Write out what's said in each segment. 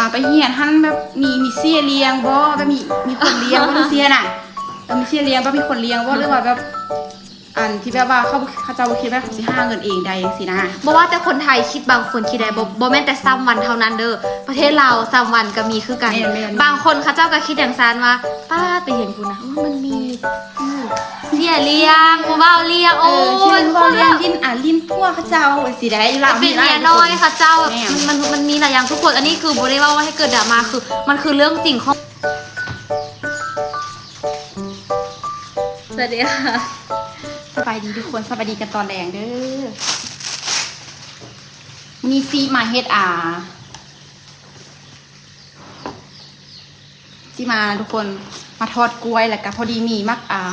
ອ່າ ໄປຮຽນຫັ້ນແບບມີ ມີເສຍລ້ຽງບໍ່ ແບບມີ ມີຄົນລ້ຽງບໍ່ ຈັ່ງຊີ້ນະ. ເອີ ມີເສຍລ້ຽງບໍ່ ມີຄົນລ້ຽງບໍ່ ຫຼືວ່າແບບ ອັນທີ່ແບບວ່າເຂົາ ເຂົາເຈົ້າບໍ່ຄິດວ່າເຂົາຊິຫາເງິນເອງໄດ້ຈັ່ງຊີ້ນະ. ບໍ່ວ່າແຕ່ຄົນໄທຄິດ ບາງຄົນຄິດໄດ້ ບໍ່ ບໍ່ແມ່ນແຕ່ສາມວັນເທົ່ານັ້ນເດີ ປະເທດລາວສາມວັນກໍມີຄືກັນ. ແມ່ນໆ ບາງຄົນເຂົາເຈົ້າກໍຄິດຈັ່ງຊັ້ນວ່າ ປ້າດ ໄປຮຽນພຸ້ນນະ ໂອ້ຍ ມັນມີ ເສຍລ້ຽງ ຜູ້ບ່າວລ້ຽງ ໂອ້ຍ ເອີ ຜູ້ບ່າວລ້ຽງ ຫຼິ້ນ ອ່າ ຫຼິ້ນຜົວເຂົາເຈົ້າ ຊິໄດ້ຢູ່ລາວ ເປັນເມຍນ້ອຍເຂົາເຈົ້າ ແມ່ນ ມັນ ມັນ ມັນມີຫຼາຍຢ່າງທຸກຄົນ. ອັນນີ້ຄືບໍ່ໄດ້ເວົ້າໃຫ້ເກີດດຣາມາ ຄືມັນຄືເລື່ອງຈິງຂອງ ສະຫວັດດີຄ່ະ ສະບາຍດີທຸກຄົນ ສະບາຍດີກັນຕອນແລງເດີ. ມື້ນີ້ຊິມາເຮັດ ອ່າ ຊິມາທຸກຄົນ ມາທອດກ້ວຍ ແລ້ວກະພໍດີມີໝາກ ອ່າ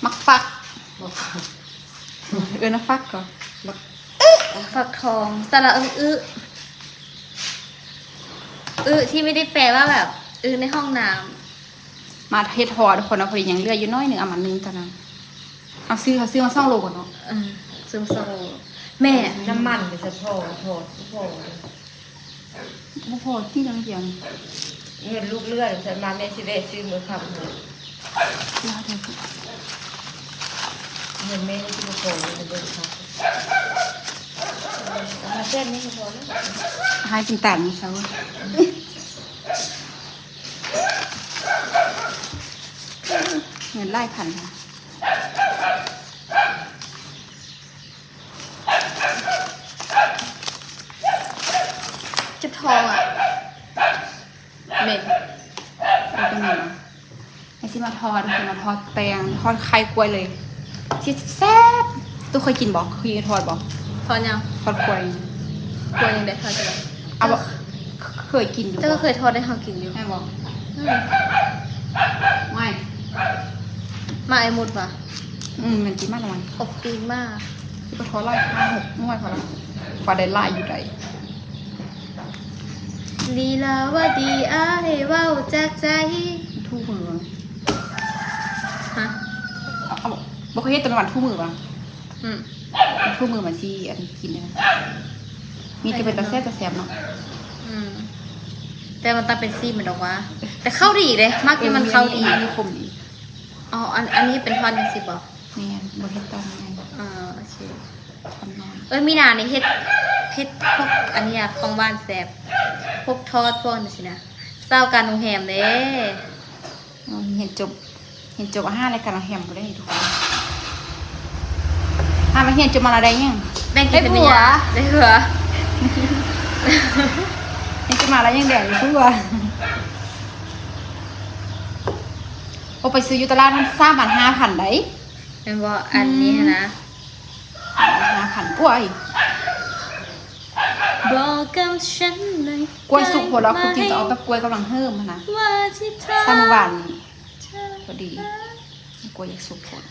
ໝາກຝັກ ໝາກຝັກ ເອີ້ນວ່າຝັກກໍ ໝາກ ຝັກທອງ ສະຫຼະອຶ ອຶ ອຶ ທີ່ໄມ່ໄດ້ແປວ່າແບບ ອຶ ໃນຫ້ອງນ້ຳ. ມາເຮັດທອດທຸກຄົນເນາະ ພໍດີຍັງເຫຼືອຢູ່ໜ້ອຍໜຶ່ງ ເອົາມາໜຶ່ງເທົ່ານັ້ນ. ເອົາຊື້ ເຮົາຊື້ມາສອງໂລກ່ອນເນາະ. ເອີ ຊື້ມາສອງໂລ. ແມ່ ນ້ຳມັນໄປສະພໍ ທອດບໍ່ພໍເດ້. ບໍ່ພໍ ຊື້ນ້ອຍດຽວນີ້. ເງິນລູກເຫຼືອ ຊັ້ນມາແມ່ຊິແວະຊື້ມື້ຄ່ຳນີ້. ເງິນແມ່ນີ້ຊິບໍ່ພໍ ເງິນເດືອນຄ່າ ເອົາມາແສນໜຶ່ງກໍພໍແລ້ວ. ໃຫ້ກິນຕາມມື້ເຊົ້າ. ເງິນຫຼາຍພັນ. ເຈັບທ້ອງອະ. ເໝັນ ເອົາຕົວນີ້ມາ ໃຫ້ຊິມາທອດ ຊິມາທອດແປ້ງ ທອດໄຂ່ກ້ວຍເລີຍ ຊິແຊບ. ຕູ້ເຄີຍກິນບໍ່? ເຄີຍກິນທອດບໍ່? ທອດຫຍັງ? ທອດກ້ວຍ. ກ້ວຍຍັງໄດ້ທອດຢູ່. ເອົາບໍ່? ເຄີຍກິນຢູ່. ເຈົ້າກໍເຄີຍທອດໃຫ້ເຮົາກິນຢູ່ ແມ່ນບໍ່? ອືມ ໄວ້ ມາໄອ້ໝົດຫວາ? ອືມ ມັນກິນມາແລ້ວມັນ ເຂົາປີນມາ ຄືໄປທອດຫຼາຍ ຫ້າຫົກໜ່ວຍພໍລະ ກວ່າໄດ້ຫຼາຍຢູ່ໃດ. ລີລາວະດີ ອ້າຍເວົ້າຈາກໃຈ. ຖູມື ຮະ? ເອົາ ເອົາ ບໍ່ເຄີຍເຮັດ ແຕ່ວ່າຖູມືຫວາ? ອືມ ຖູມືມັນຊິອັນກິນໄດ້ ມີແຕ່ເປັນຕາແຊບ ຕາແຊບເນາະ. ອືມ ແຕ່ມັນຕ້ອງເປັນຊີມແມ່ນດອກຫວາ ແຕ່ເຂົ້າດີເດ້ ມັກຢູ່ ເອີ ມັນເຂົ້າດີ ມີ ມີ ມີຄົມດີ. ອໍ ອັນ ອັນນີ້ເປັນທ່ອນຈັ່ງຊີ້ບໍ່? ແມ່ນ ບໍ່ເຮັດຕອນໃຫຍ່. ອ່າ ໂອເຄ ເອີຍ ມີນານີ້ເຮັດ ເຮັດພວກອັນນີ້ອະ ຂອງຫວານແຊບ ພວກທອດພວກນີ້ຊີ້ນະ ສາວການໂຮງແຮມເດ້. ຮຽນຈົບ ຮຽນຈົບອາຫານ ແລະ ການໂຮງແຮມບໍ່ໄດ້ທຸກຄົນ. ຫາມາຮຽນຈົບມາແລ້ວໄດ້ຫຍັງ? ແບ່ງກິນ ໄດ້ຜົວ ໄດ້ຜົວ ຮຽນຈົບມາແລ້ວຍັງໄດ້ຜົວ. ໂອ ໄປຊື້ຢູ່ຕະຫຼາດຫັ້ນ ສາມອັນຫ້າພັນໄດ໋ ແມ່ນບໍ່? ອັນນີ້ຫັ້ນນະ ຫ້າພັນ ໂອ້ຍ ບອກກັບສັນໃນ ກ້ວຍສຸກໂພດແລ້ວ ຄືກິນຕ້ອງເອົາແບບກ້ວຍກຳລັງເຮີມຫັ້ນນະ ວ່າຊິຖາມ ຊາມມື້ວານນີ້ ພໍດີ ກ້ວຍຢາກສຸກໂພດ.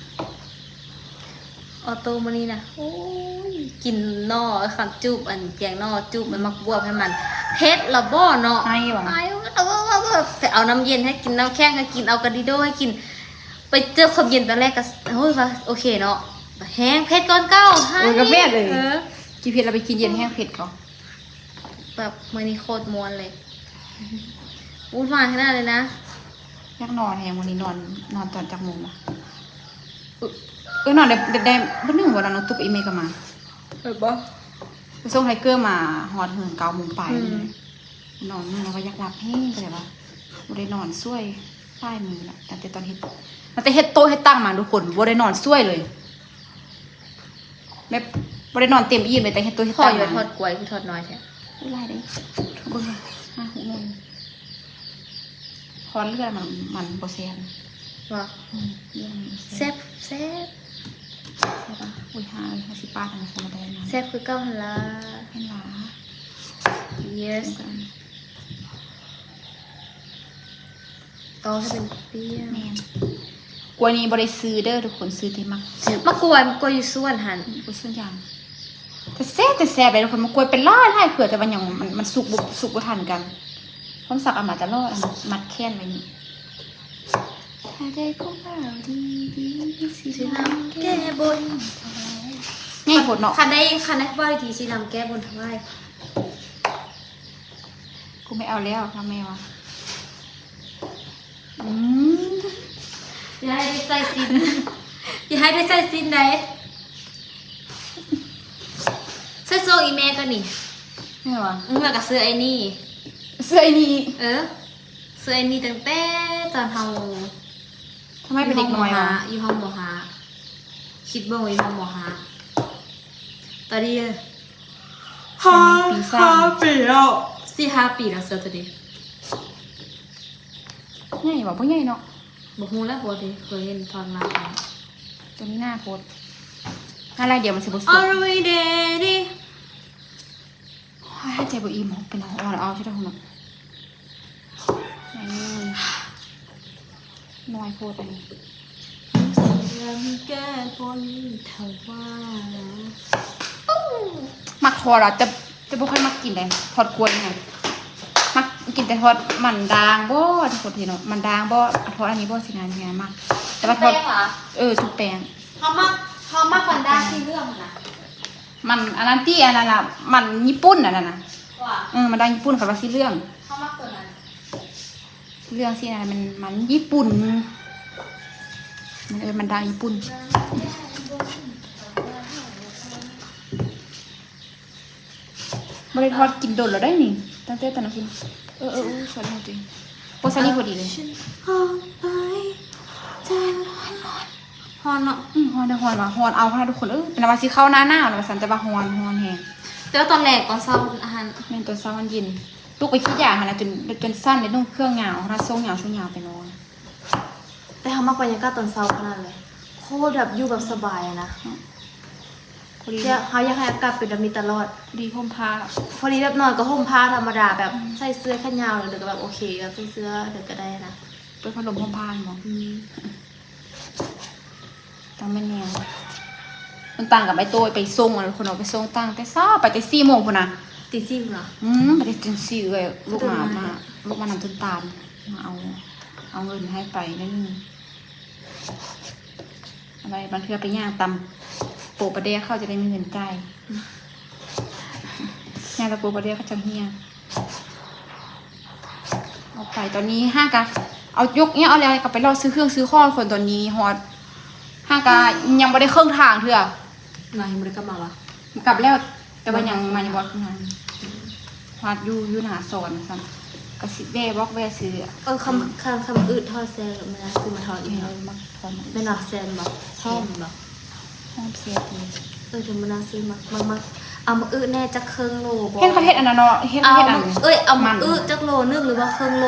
ອອໂຕ້ມື້ນີ້ນະ ໂອ້ຍ ກິນໜໍ່ ຄຳຈູບ ອັນແກງໜໍ່ຈູບ ມັນໝາກບວບໃຫ້ມັນເຜັດລະບໍ່ເນາະ ໄອຫວາ ໄອ ແຕ່ເອົານ້ຳເຢັນໃຫ້ກິນ ນ້ຳແຂງໃຫ້ກິນ ເອົາກາລິໂດໃຫ້ກິນ ໄປເຈີຄວາມເຢັນຕອນແລກກໍ ໂອ້ຍ ວ່າໂອເຄເນາະ ແຮງເຜັດກ່ອນເກົ່າ. ໂອ້ຍ ກາແຟເລີຍ ເອີ ກິນເຜັດແລ້ວໄປກິນເຢັນແຮງເຜັດກໍ ແບບມື້ນີ້ໂຄດມ່ວນເລີຍ ວຸ່ນວາຍຂະໜາດເລີຍນະ. ຢາກນອນແຮງ ມື້ນີ້ນອນ ນອນຕອນຈັກໂມງວະ? ເອີ ເອີ ນອນໄດ້ ໄດ້ ໄດ້ມື້ໜຶ່ງບໍ່ລະ ນ້ອງຕຸກ ອີ່ແມ່ກໍມາ ເອີ ບໍ່ ໄປສົ່ງໄທເກີມາຮອດເຮືອນເກົ້າໂມງປາຍ. ອືມ ນອນ ນອນແລ້ວກໍຢາກຫຼັບແຮງ ກໍເລີຍວ່າບໍ່ໄດ້ນອນຊ່ວຍຫຼາຍມື້ລະ ຕັ້ງແຕ່ຕອນເຮັດ ຕັ້ງແຕ່ເຮັດໂຕະເຮັດຕັ່ງມາທຸກຄົນ ບໍ່ໄດ້ນອນຊ່ວຍເລີຍ ແບບບໍ່ໄດ້ນອນເຕັມອີ່ມເລີຍ ແຕ່ເຮັດໂຕະເຮັດຕັ່ງມາ. ທອດຢູ່ ທອດກ້ວຍຄືທອດນ້ອຍແທ້ ຫຼາຍເດ້ ເບິ່ງ ຫ້າຫົກໜ່ວຍ. ທອດເລືອດມັນ ມັນບໍ່ແຊບ ບໍ່ ອືມ ເລືອດມັນບໍ່ແຊບ ແຊບ ແຊບ ແຊບປະ? ອຸ້ຍ ຫາເອີຍ ເຮົາຊິປາດທາງທຳມະດານະ ແຊບຄືເກົ່າຫັ້ນລະ ຫັ້ນລະ yes ຕ້ອງໃຫ້ເປັນປ່ຽງ ແມ່ນ. ກ້ວຍນີ້ບໍ່ໄດ້ຊື້ເດີທຸກຄົນ ຊື້ທີ່ໝາກ ໝາກກ້ວຍ ໝາກກ້ວຍຢູ່ສວນຫັ້ນ ອືມ ກ້ວຍສວນຢາງ ແຕ່ແຊບ ແຕ່ແຊບເດ້ທຸກຄົນ ໝາກກ້ວຍເປັນຫຼາຍໆເຄືອ ແຕ່ວ່າຍັງ ມັນ ມັນສຸກບໍ່ ສຸກບໍ່ທັນກັນ. ຄວາມສັກເອົາມາຕະຫຼອດ ອັນມັດແຂນໄວ້ນີ້ ຖ້າໄດ້ຜູ້ບ່າວດີໆ ຊິລຳແກ້ບົນຖວາຍ ໃຫຍ່ໂພດເນາະ ຄັນໄດ້ ຄັນໄດ້ຜູ້ບ່າວດີໆ ຊິລຳແກ້ບົນຖວາຍ. ກູໄມ່ເອົາແລ້ວ ທາງແມ່ວ່າ. ອືມ ຢ່າໃຫ້ໄດ້ໃສ່ສິ້ນ ຢ່າໃຫ້ໄດ້ໃສ່ສິ້ນໃດ. ໃສ່ໂຊກອີ່ແມ່ກໍນີ້ ແມ່ນຫວາ? ອືມ ແລ້ວກໍເສື້ອໄອ້ນີ້ ເສື້ອໄອ້ນີ້ ເອີ ເສື້ອໄອ້ນີ້ຕັ້ງແຕ່ຕອນເຮົາ ທຳໄມເປັນເດັກນ້ອຍຫວາ? ຢູ່ຫ້ອງ ຢູ່ຫ້ອງ ມ.ຫ້າ ຄິດເບິ່ງວ່າຢູ່ຫ້ອງ ມ.ຫ້າ ຕອນນີ້ ຫ້າ ຫ້າປີແລ້ວ ສີ່ຫ້າປີແລ້ວ ເສື້ອໂຕນີ້. ໃຫຍ່ບໍ່? ບໍ່ໃຫຍ່ເນາະ. ບໍ່ຮູ້ແລ້ວ ບໍ່ໄດ້ເຄີຍເຫັນຖອດມາ. ໂຕນີ້ໜ້າໂພດ ຖ້າລາຍດຽວມັນຊິບໍ່ສຸດ. Are we daddy? ຫາຍໃຈບໍ່ອີ່ມ ເປັນຫອນເອົາ ເອົາຊິໄດ້ຫົວເນາະ. ອືມ ນ້ອຍໂພດອັນນີ້. ແກ້ບົນຖວາຍ ມັກທອດອະ ແຕ່ ແຕ່ບໍ່ຄ່ອຍມັກກິນເດ້ ທອດກ້ວຍນີ້ນະ. ມັກກິນແຕ່ທອດມັນດາງບໍ ທຸກຄົນເຫັນເນາະ ມັນດາງບໍ ທອດອັນນີ້ບໍ ຊິນານແຮງມັກ. ແຕ່ວ່າທອດ ແປ້ງຫວາ? ເອີ ຊຸບແປ້ງ. ເຮົາມັກ ເຮົາມັກມັນດາງສີເຫຼືອງຫັ້ນນະ. ມັນອັນນັ້ນຕິ ອັນນັ້ນນະ ມັນຍີ່ປຸ່ນອັນນັ້ນນະ. ຫວາ? ເອີ ມັນດາງຍີ່ປຸ່ນ ເຂົາວ່າສີເຫຼືອງ. ເຮົາມັກໂຕນັ້ນ. ເລື່ອງຊີ້ນະ ມັນ ມັນຍີ່ປຸ່ນ ມັນເອີ້ນມັນດາງຍີ່ປຸ່ນ. ບໍ່ໄດ້ທອດກິນດົນແລ້ວໄດ໋ນີ້ ຕັ້ງແຕ່ຕອນນັ້ນພຸ້ນ. ເອີ ເອີ ເອີ ສອນໃຫ້ຕົວເອງ ບໍ່ ສາລີພໍດີເລີຍ. ຮ້ອນເນາະ. ອືມ ຮ້ອນເດີ ຮ້ອນວ່າ ຮ້ອນເອົາຂະໜາດ ທຸກຄົນເອີຍ. ເປັນວ່າຊິເຂົ້າໜ້າໜາວແລ້ວວ່າຊັ້ນ ແຕ່ວ່າຮ້ອນ ຮ້ອນແຮງ. ແຕ່ວ່າຕອນແລງ ຕອນເຊົ້າຫັ້ນ ແມ່ນ ຕອນເຊົ້າມັນເຢັນ. ລຸກໄປກິນຢາຫັ້ນນະ ຈົນ ຈົນສັ່ນເດ້ ນຸ່ງເຄື່ອງຍາວ ຂະໜາດໂສ້ງຍາວ ໂສ້ງຍາວໄປນອນ. ແຕ່ເຮົາມັກບັນຍາກາດຕອນເຊົ້າຂະໜາດເລີຍ ໂຄດແບບຢູ່ແບບສະບາຍນະ. ພໍດີ ເຮົາຢາກໃຫ້ອາກາດເປັນແບບນີ້ຕະຫຼອດ. ພໍດີຫົ່ມຜ້າ ພໍດີແບບນອນກໍຫົ່ມຜ້າທຳມະດາ ແບບ ອືມ ໃສ່ເສື້ອແຂນຍາວ ຫຼືກໍແບບໂອເຄ ແບບໃສ່ເສື້ອເດີກໍໄດ້ນະ. ເປີດພັດລົມຫົ່ມຜ້າແມ່ນບໍ່? ອືມ. ຕັ້ງແມ່ນແນວ ມັນຕ່າງກັບໄອ້ໂຕ້ໄປສົ່ງ ອັນນັ້ນຄົນເອົາໄປສົ່ງຕັ້ງແຕ່ເຊົ້າ ໄປແຕ່ສີ່ໂມງພຸ້ນນະ. ຕີສີ່ພຸ້ນນະ? ອືມ ໄປແຕ່ຕີສີ່ເອື້ອຍ ລູກມາ ມາ ລູກມານຳຕົ້ນຕານ ມາເອົາ ເອົາເງິນໃຫ້ໄປໜ້ອຍໜຶ່ງ. ເອົາໄວ້ບາງເທື່ອໄປຍ່າງຕຳໂປະປາແດກ ເຂົາຈະໄດ້ມີເງິນຈ່າຍ. ອືມ ຍ່າງຕຳໂປະປາແດກ ເຂົາເຈົ້າເຮຍ. ອອກໄປຕອນນີ້ຫາກະເອົາຍົກເອວເອົາແລ້ວ ກະໄປເລາະຊື້ເຄື່ອງຊື້ຂອງຄົນ. ຕອນນີ້ຮອດຫາກະຍັງບໍ່ໄດ້ເຄິ່ງທາງເທື່ອ. ນາຍຍັງບໍ່ໄດ້ກັບມາຫວາ? ກັບແລ້ວ ແຕ່ວ່າຍັງມາຍັງບໍ່ເຄິ່ງທາງ. ຮອດຢູ່ ຢູ່ໜ້າສອນຊັ້ນ ກະຊິແວ່ບອກແວ່ຊື້. ເອີ ຄຳ ອືມ ຄຳ ຄຳອຶດທອດແຊບ ມື້ໜ້າຊື້ມາທອດອີກ. ເອີ ມັກ ແມ່ນຫວາ? ແຊບບໍ່? ຫອມບໍ່? ຫອມແຊບດີ. ເອີ ທຳມະດາຊື້ມັກ ມັກ ມັກ ເອົາໝາກອຶແດ່ຈັກເຄິ່ງໂລບໍ່? ເຫັນເຂົາເຮັດອັນນັ້ນເນາະ ເຫັນເຂົາເຮັດອັນ ເອີຍ ເອົາໝາກອຶຈັກໂລໜຶ່ງ ຫຼືວ່າເຄິ່ງໂລ?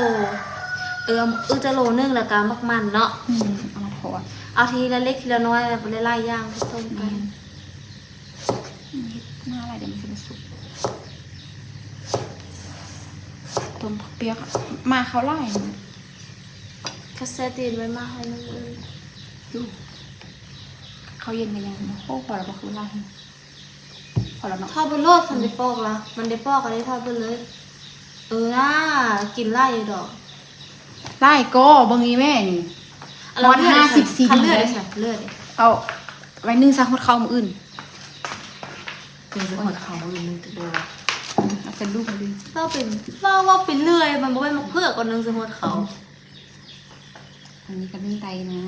ເອີ ເອົາໝາກອຶຈັກໂລໜຶ່ງ ແລ້ວກະໝາກມັນເນາະ. ອືມ ເອົາມາທອດ ເອົາທີລະເລັກທີລະນ້ອຍ ແບບຫຼາຍໆຢ່າງປະສົມກັນ. ອືມ ເຮັດໜ້າຫຼາຍ ດຽວມັນຊິບໍ່ສຸກ. ຕົ້ມຜັກປຽກ ໝາເຂົ້າຫຼາຍ. ກະແຊ່ຕູ້ເຢັນໄວ້ ໝາໃຫ້ນຳມື້ອື່ນ. ຢູ່ ເຂົ້າເຢັນກະຍັງ ໂອ້ ພໍແລ້ວບໍ່? ຄືຫຼາຍ ພໍແລ້ວເນາະ. ທອດໄປໂລດ ຄັນໄດ້ປອກລະ ມັນໄດ້ປອກກະໄດ້ທອດໄປເລີຍ. ເອີ ນາ ກິນຫຼາຍຢູ່ດອກ. ຫຼາຍກໍ ເບິ່ງອີ່ແມ່ນີ້ ຮອດຫ້າສິບສີ່ເດືອນ. ເລືອດ ເລືອດ ເອົາໄວ້ໜຶ້ງຊະ ຮອດເຂົ້າມື້ອື່ນ. ໜຶ້ງຊະ ຮອດເຂົ້າມື້ອື່ນ ໜຶ້ງຈະບໍ່ ອືມ ເອົາແຕ່ລູກມາດິ. ເວົ້າເປັນ ເວົ້າ ເວົ້າໄປເລື້ອຍ ມັນບໍ່ແມ່ນໝາກເຜືອກ ກໍໜຶ້ງຊະ ຮອດເຂົ້າ. ອືມ ອັນນີ້ກໍໜຶ້ງໄດ້ນະ.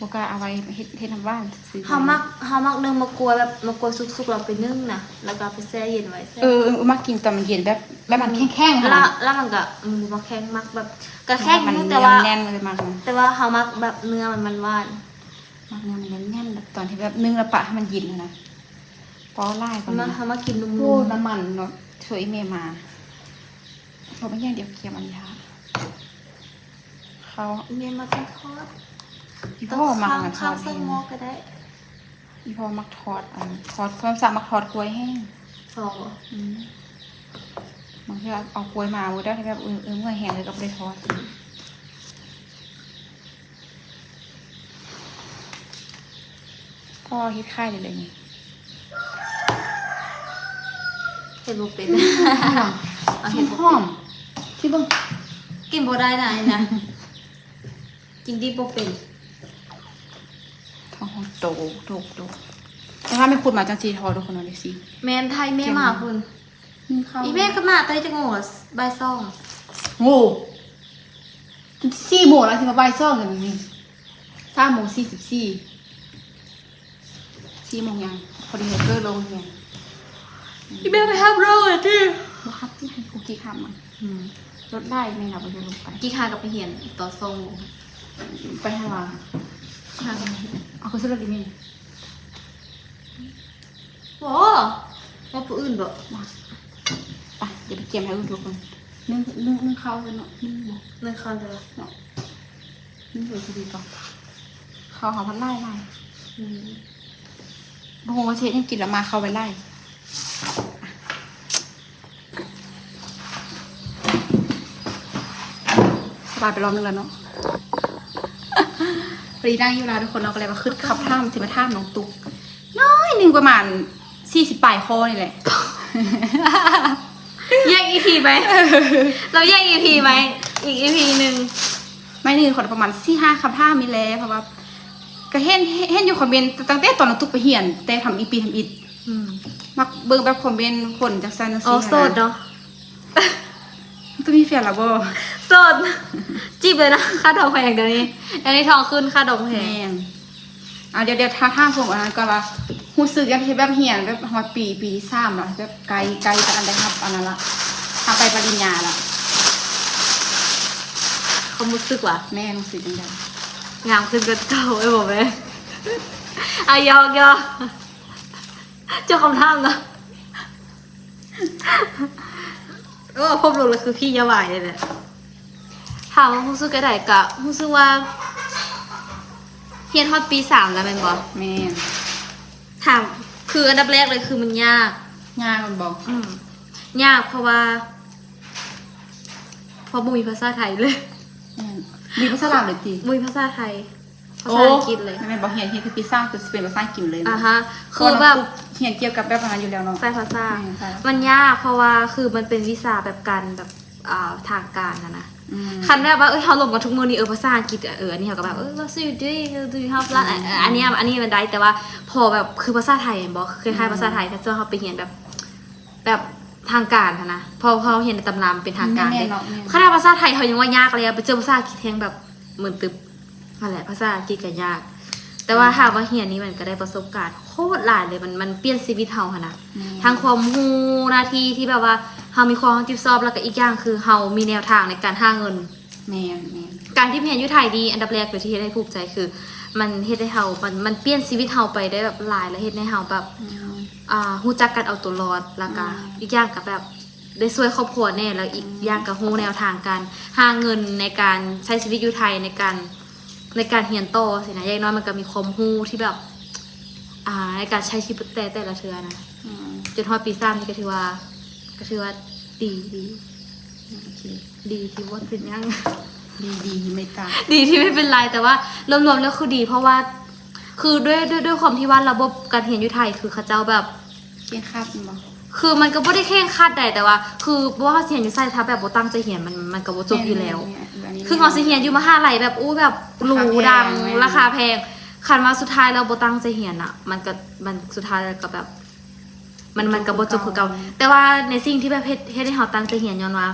ບໍ່ກ້າເອົາໄວ້ເຮັດ ເຮັດນ້ຳຫວານຊື່ໆ. ເຮົາມັກ ເຮົາມັກໜຶ້ງໝາກກ້ວຍແບບ ໝາກກ້ວຍສຸກໆ ແລ້ວໄປໜຶ້ງນະ ແລ້ວກໍເອົາໄປແຊ່ເຢັນໄວ້. ເອີ ມັກກິນຕອນມັນເຢັນ ແບບ ແບບມັນແຂງໆ ຫັ້ນນະ. ລະ ລະມັນກໍ ອືມ ບໍ່ແຂງ ມັກແບບ ກໍແຂງຢູ່ ແຕ່ວ່າ ແໜ້ນໆ ມັນມັກ ແຕ່ວ່າເຮົາມັກແບບເນື້ອມັນຫວານໆ. ມັກເນື້ອມັນແໜ້ນໆ ແບບຕອນທີ່ແບບໜຶ້ງແລ້ວປະໃຫ້ມັນເຢັນຫັ້ນນະ. ເວົ້າຫຼາຍກວ່ານີ້ ມາ ເຮົາມາກິນນຸ່ມໆ. ໂອ້ ນ້ຳມັນເນາະ ຊ່ວຍອີ່ແມ່ມາ. ບໍ່ເປັນຫຍັງ ດຽວກຽມອັນນີ້ຖ້າ. ເຂົ້າ ແມ່ມາກິນທອດ. ອີ່ພໍ່ມັກທອດ ທອດໃສ່ໝໍ້ກໍໄດ້. ອີ່ພໍ່ມັກທອດ ອັນ ທອດ ເພິ່ນສາມັກທອດກ້ວຍແຫ້ງ. ຊອງບໍ? ອືມ ບາງເທື່ອເອົາກ້ວຍມາ ເອົາໄດ້ແບບ ເອີ ເມື່ອຍແຮງເລີຍກໍບໍ່ໄດ້ທອດ. ພໍ່ເຮັດຂາຍໄດ້ເລີຍນີ້. ເຮັດບໍ່ເປັນ. ຫອມ ຫອມ ຊິເບິ່ງ ກິນບໍ່ໄດ້ນະ ອັນນີ້ນະ ກິນດິບບໍ່ເປັນ. ທ້ອງໂຕ ໂຕ ໂຕ ແຕ່ຖ້າແມ່ຂຸດມາຈັ່ງຊິທໍທຸກຄົນເນາະ ເອັຟຊີ. ແມ່ນ ໄທແມ່ມາພຸ້ນ. ກິນເຂົ້າ ອີແມ່ກັບມາແຕ່ຈັກໂມງລະ? ບ່າຍສອງ. ໂອ້ ສີ່ໂມງແລ້ວ ຊິມາບ່າຍສອງແລ້ວນີ້ ສາມໂມງສີ່ສິບສີ່ ສີ່ໂມງຫຍັງ ພໍດີເລີກໂລງຮຽນ. ອີແມ່ໄປຮັບໂລງແລ້ວຕິ? ບໍ່ຮັບຕິ ໃຫ້ຄູກິກຮັບມັນ. ອືມ ລົດຫຼາຍແມ່ນລະບໍ່ໄດ້ລົງໄປ. ກິກຫາກໍໄປຮຽນຕອນສອງໂມງ. ໄປຫາວ່າ ຫາກໍໄປຮຽນ. ເອົາ ຄືສະຫຼຸບອີແມ່ ໂອ້ ວ່າຜູ້ອື່ນບໍ? ວ່າ ໄປ ດຽວໄປກຽມໃຫ້ອື່ນທຸກຄົນ. ໜຶ່ງ ໜຶ່ງ ໜຶ່ງເຂົ້າເນາະ ໜຶ່ງບໍ? ໜຶ່ງເຂົ້າເດີເນາະ ໜຶ່ງເດີຊິດີກວ່າ ເຂົ້າເຮົາພັດຫຼາຍຫຼາຍ. ອືມ ບໍ່ຮູ້ວ່າຊິເຮັດຫຍັງກິນລະ ມາເຂົ້າໄວ້ຫຼາຍ. ສະບາຍໄປລອບໜຶ່ງແລ້ວເນາະ. ພໍດີນັ່ງຢູ່ລາວທຸກຄົນເນາະ ກໍເລີຍວ່າຄຶດຄຳຖາມ ຊິມາຖາມນ້ອງຕຸກໜ້ອຍໜຶ່ງ ປະມານສີ່ສິບປາຍຂໍ້ນີ້ແຫຼະ. ແຍກອີພີໄປ ລາວແຍກອີພີໄປ ອີກອີພີໜຶ່ງ ໜ້ອຍໜຶ່ງ ຂໍປະມານສີ່ຫ້າຄຳຖາມນີ້ແຫຼະ ເພາະວ່າກໍເຫັນ ເຫັນຢູ່ຄອມເມັນຕັ້ງແຕ່ຕອນນ້ອງຕຸກໄປຮຽນ ແຕ່ທຳອີກປີທຳອິດ. ອືມ ມັກເບິ່ງແບບຄອມເມັນຄົນຈັ່ງຊັ້ນຈັ່ງຊີ້. ໂສດເນາະ. ຕ້ອງມີແຟນແລ້ວບໍ່? ໂສດ ຈີບເລີຍນະ ຄ່າດອງແພງດຽວນີ້ ດຽວນີ້ທອງຂຶ້ນ ຄ່າດອງແພງ. ແມ່ນ. ອ່າ ດຽວ ດຽວ ຖ້າ ຖາມພວກອັນນັ້ນກ່ອນວ່າ ຮູ້ສຶກຈັ່ງໃດ ແບບຮຽນແບບຮອດປີ ປີທີສາມລະ ແບບໃກ້ ໃກ້ຈະອັນໄດ້ຮັບອັນນັ້ນລະ ຮັບໃບປະລິນຍາລະ? ຄວາມຮູ້ສຶກຫວາ? ແມ່ນ ຮູ້ສຶກຈັ່ງໃດ? ງາມຂຶ້ນກວ່າເກົ່າ. ເອີ ບໍ່ແມ່ນ ອາ ຫຍອກໆ ເຈົ້າຄຳຖາມເນາະ. ເອີ ພົບລົງແລ້ວຄືຜີຍາວາຍເລີຍແຫຼະ. ຖາມວ່າຮູ້ສຶກຈັ່ງໃດ ກະຮູ້ສຶກວ່າຮຽນຮອດປີສາມແລ້ວແມ່ນບໍ່? ແມ່ນ. ຖາມ ຄືອັນດັບແລກເລີຍຄືມັນຍາກ. ຍາກແມ່ນບໍ່? ອືມ ຍາກ ເພາະວ່າ ເພາະບໍ່ມີພາສາໄທເລີຍ. ແມ່ນ. ມີພາສາລາວເລີຍຕິ? ບໍ່ມີພາສາໄທ. ພາສາອັງກິດເລີຍ. ໂອ້ ແມ່ນບໍ່? ຮຽນ ຮຽນຄືປີສາມ ຄືຊິເປັນພາສາອັງກິດເລີຍ. ອາຮະ ຄືແບບຮຽນກ່ຽວກັບແບບອັນນັ້ນຢູ່ແລ້ວເນາະ. ສາຍພາສາ ແມ່ນ ມັນຍາກ ເພາະວ່າຄືມັນເປັນວິຊາແບບການແບບ ອ່າ ທາງການຫັ້ນນະ. ອືມ ຄັນແບບວ່າ ເອີຍ ເຮົາລົມກັນທຸກມື້ນີ້ ເອີ ພາສາອັງກິດ ເອີ ອັນນີ້ເຮົາກໍແບບ ເອີ what do you do? Do you have lunch? ອັນນີ້ ອັນນີ້ມັນໄດ້ ແຕ່ວ່າພໍແບບຄືພາສາໄທແມ່ນບໍ່? ຄືຄ້າຍໆພາສາໄທ ອືມ ຖ້າເຈົ້າເຮົາໄປຮຽນແບບ ແບບທາງການຫັ້ນນະ ເພາະ ເພາະເຮົາຮຽນໃນຕຳລາມັນເປັນທາງການເດ້. ແມ່ນເນາະ ແມ່ນ. ຂະໜາດພາສາໄທເຮົາຍັງວ່າຍາກເລີຍ ໄປເຈີພາສາອັງກິດແຮງແບບມຶນຕຶບ. ຫັ້ນແຫຼະ ພາສາອັງກິດກໍຍາກ ແຕ່ວ່າ ອືມ ຖ້າວ່າຮຽນນີ້ມັນກໍໄດ້ປະສົບການໂຄດຫຼາຍເລີຍ ມັນ ມັນປ່ຽນຊີວິດເຮົາຫັ້ນນະ. ແມ່ນ. ທັງຄວາມຮູ້ໜ້າທີ່ທີ່ແບບວ່າເຮົາມີຄວາມຮັບຜິດຊອບ ແລ້ວກໍອີກຢ່າງຄືເຮົາມີແນວທາງໃນການຫາເງິນ. ແມ່ນໆ. ການທີ່ໄປຮຽນຢູ່ໄທນີ້ ອັນດັບແລກເລີຍທີ່ເຮັດໃຫ້ພູມໃຈຄື ມັນເຮັດໃຫ້ເຮົາ ມັນ ມັນປ່ຽນຊີວິດເຮົາໄປໄດ້ແບບຫຼາຍ ແລ້ວເຮັດໃຫ້ເຮົາແບບ ອືມ ອ່າ ຮູ້ຈັກການເອົາຕົວລອດ ແລ້ວກໍ ອືມ ອີກຢ່າງກໍແບບ ໄດ້ຊ່ວຍຄອບຄົວແດ່ ແລ້ວອີກ ອືມ ຢ່າງກໍຮູ້ແນວທາງການຫາເງິນໃນການໃຊ້ຊີວິດຢູ່ໄທ ໃນການ ໃນການຮຽນຕໍ່ຊີ້ນະ. ຢ່າງໜ້ອຍມັນກໍມີຄວາມຮູ້ທີ່ແບບ ອ່າ ໃນການໃຊ້ຊີວິດແຕ່ ແຕ່ລະເທື່ອນະ. ອືມ ຈົນຮອດປີສາມນີ້ກໍຖືວ່າ ກໍຖືວ່າດີ ດີ. ໂອເຄ ດີທີ່ບໍ່ເປັນຫຍັງ ດີ ດີທີ່ໄມ່ຕາຍ ດີທີ່ໄມ່ເປັນໄລ. ແຕ່ວ່າລວມໆແລ້ວຄືດີ ເພາະວ່າ ຄືດ້ວຍ ດ້ວຍ ດ້ວຍຄວາມທີ່ວ່າລະບົບການຮຽນຢູ່ໄທ ຄືເຂົາເຈົ້າແບບ ເຄັ່ງຄັດແມ່ນບໍ່? ຄືມັນກໍບໍ່ໄດ້ເຄັ່ງຄັດໃດ ແຕ່ວ່າຄືບໍ່ວ່າເຮົາຊິຮຽນຢູ່ໃສ ຖ້າແບບບໍ່ຕັ້ງໃຈຮຽນ ມັນ ມັນກໍບໍ່ຈົບຢູ່ແລ້ວ. ແມ່ນໆ ຄືເຮົາຊິຮຽນຢູ່ມະຫາໄລແບບ ໂອ້ ແບບຫຼູດັງ ລາຄາແພງ ລາຄາແພງ ຄັນວ່າສຸດທ້າຍແລ້ວບໍ່ຕັ້ງໃຈຮຽນນະ ມັນກໍ ມັນສຸດທ້າຍແລ້ວກໍແບບ ມັນ ມັນກໍບໍ່ຈົບຄືເກົ່າ. ແຕ່ວ່າໃນສິ່ງທີ່ແບບເຮັດ ເຮັດໃຫ້ເຮົາຕັ້ງໃຈຮຽນ ຍ້ອນວ່າ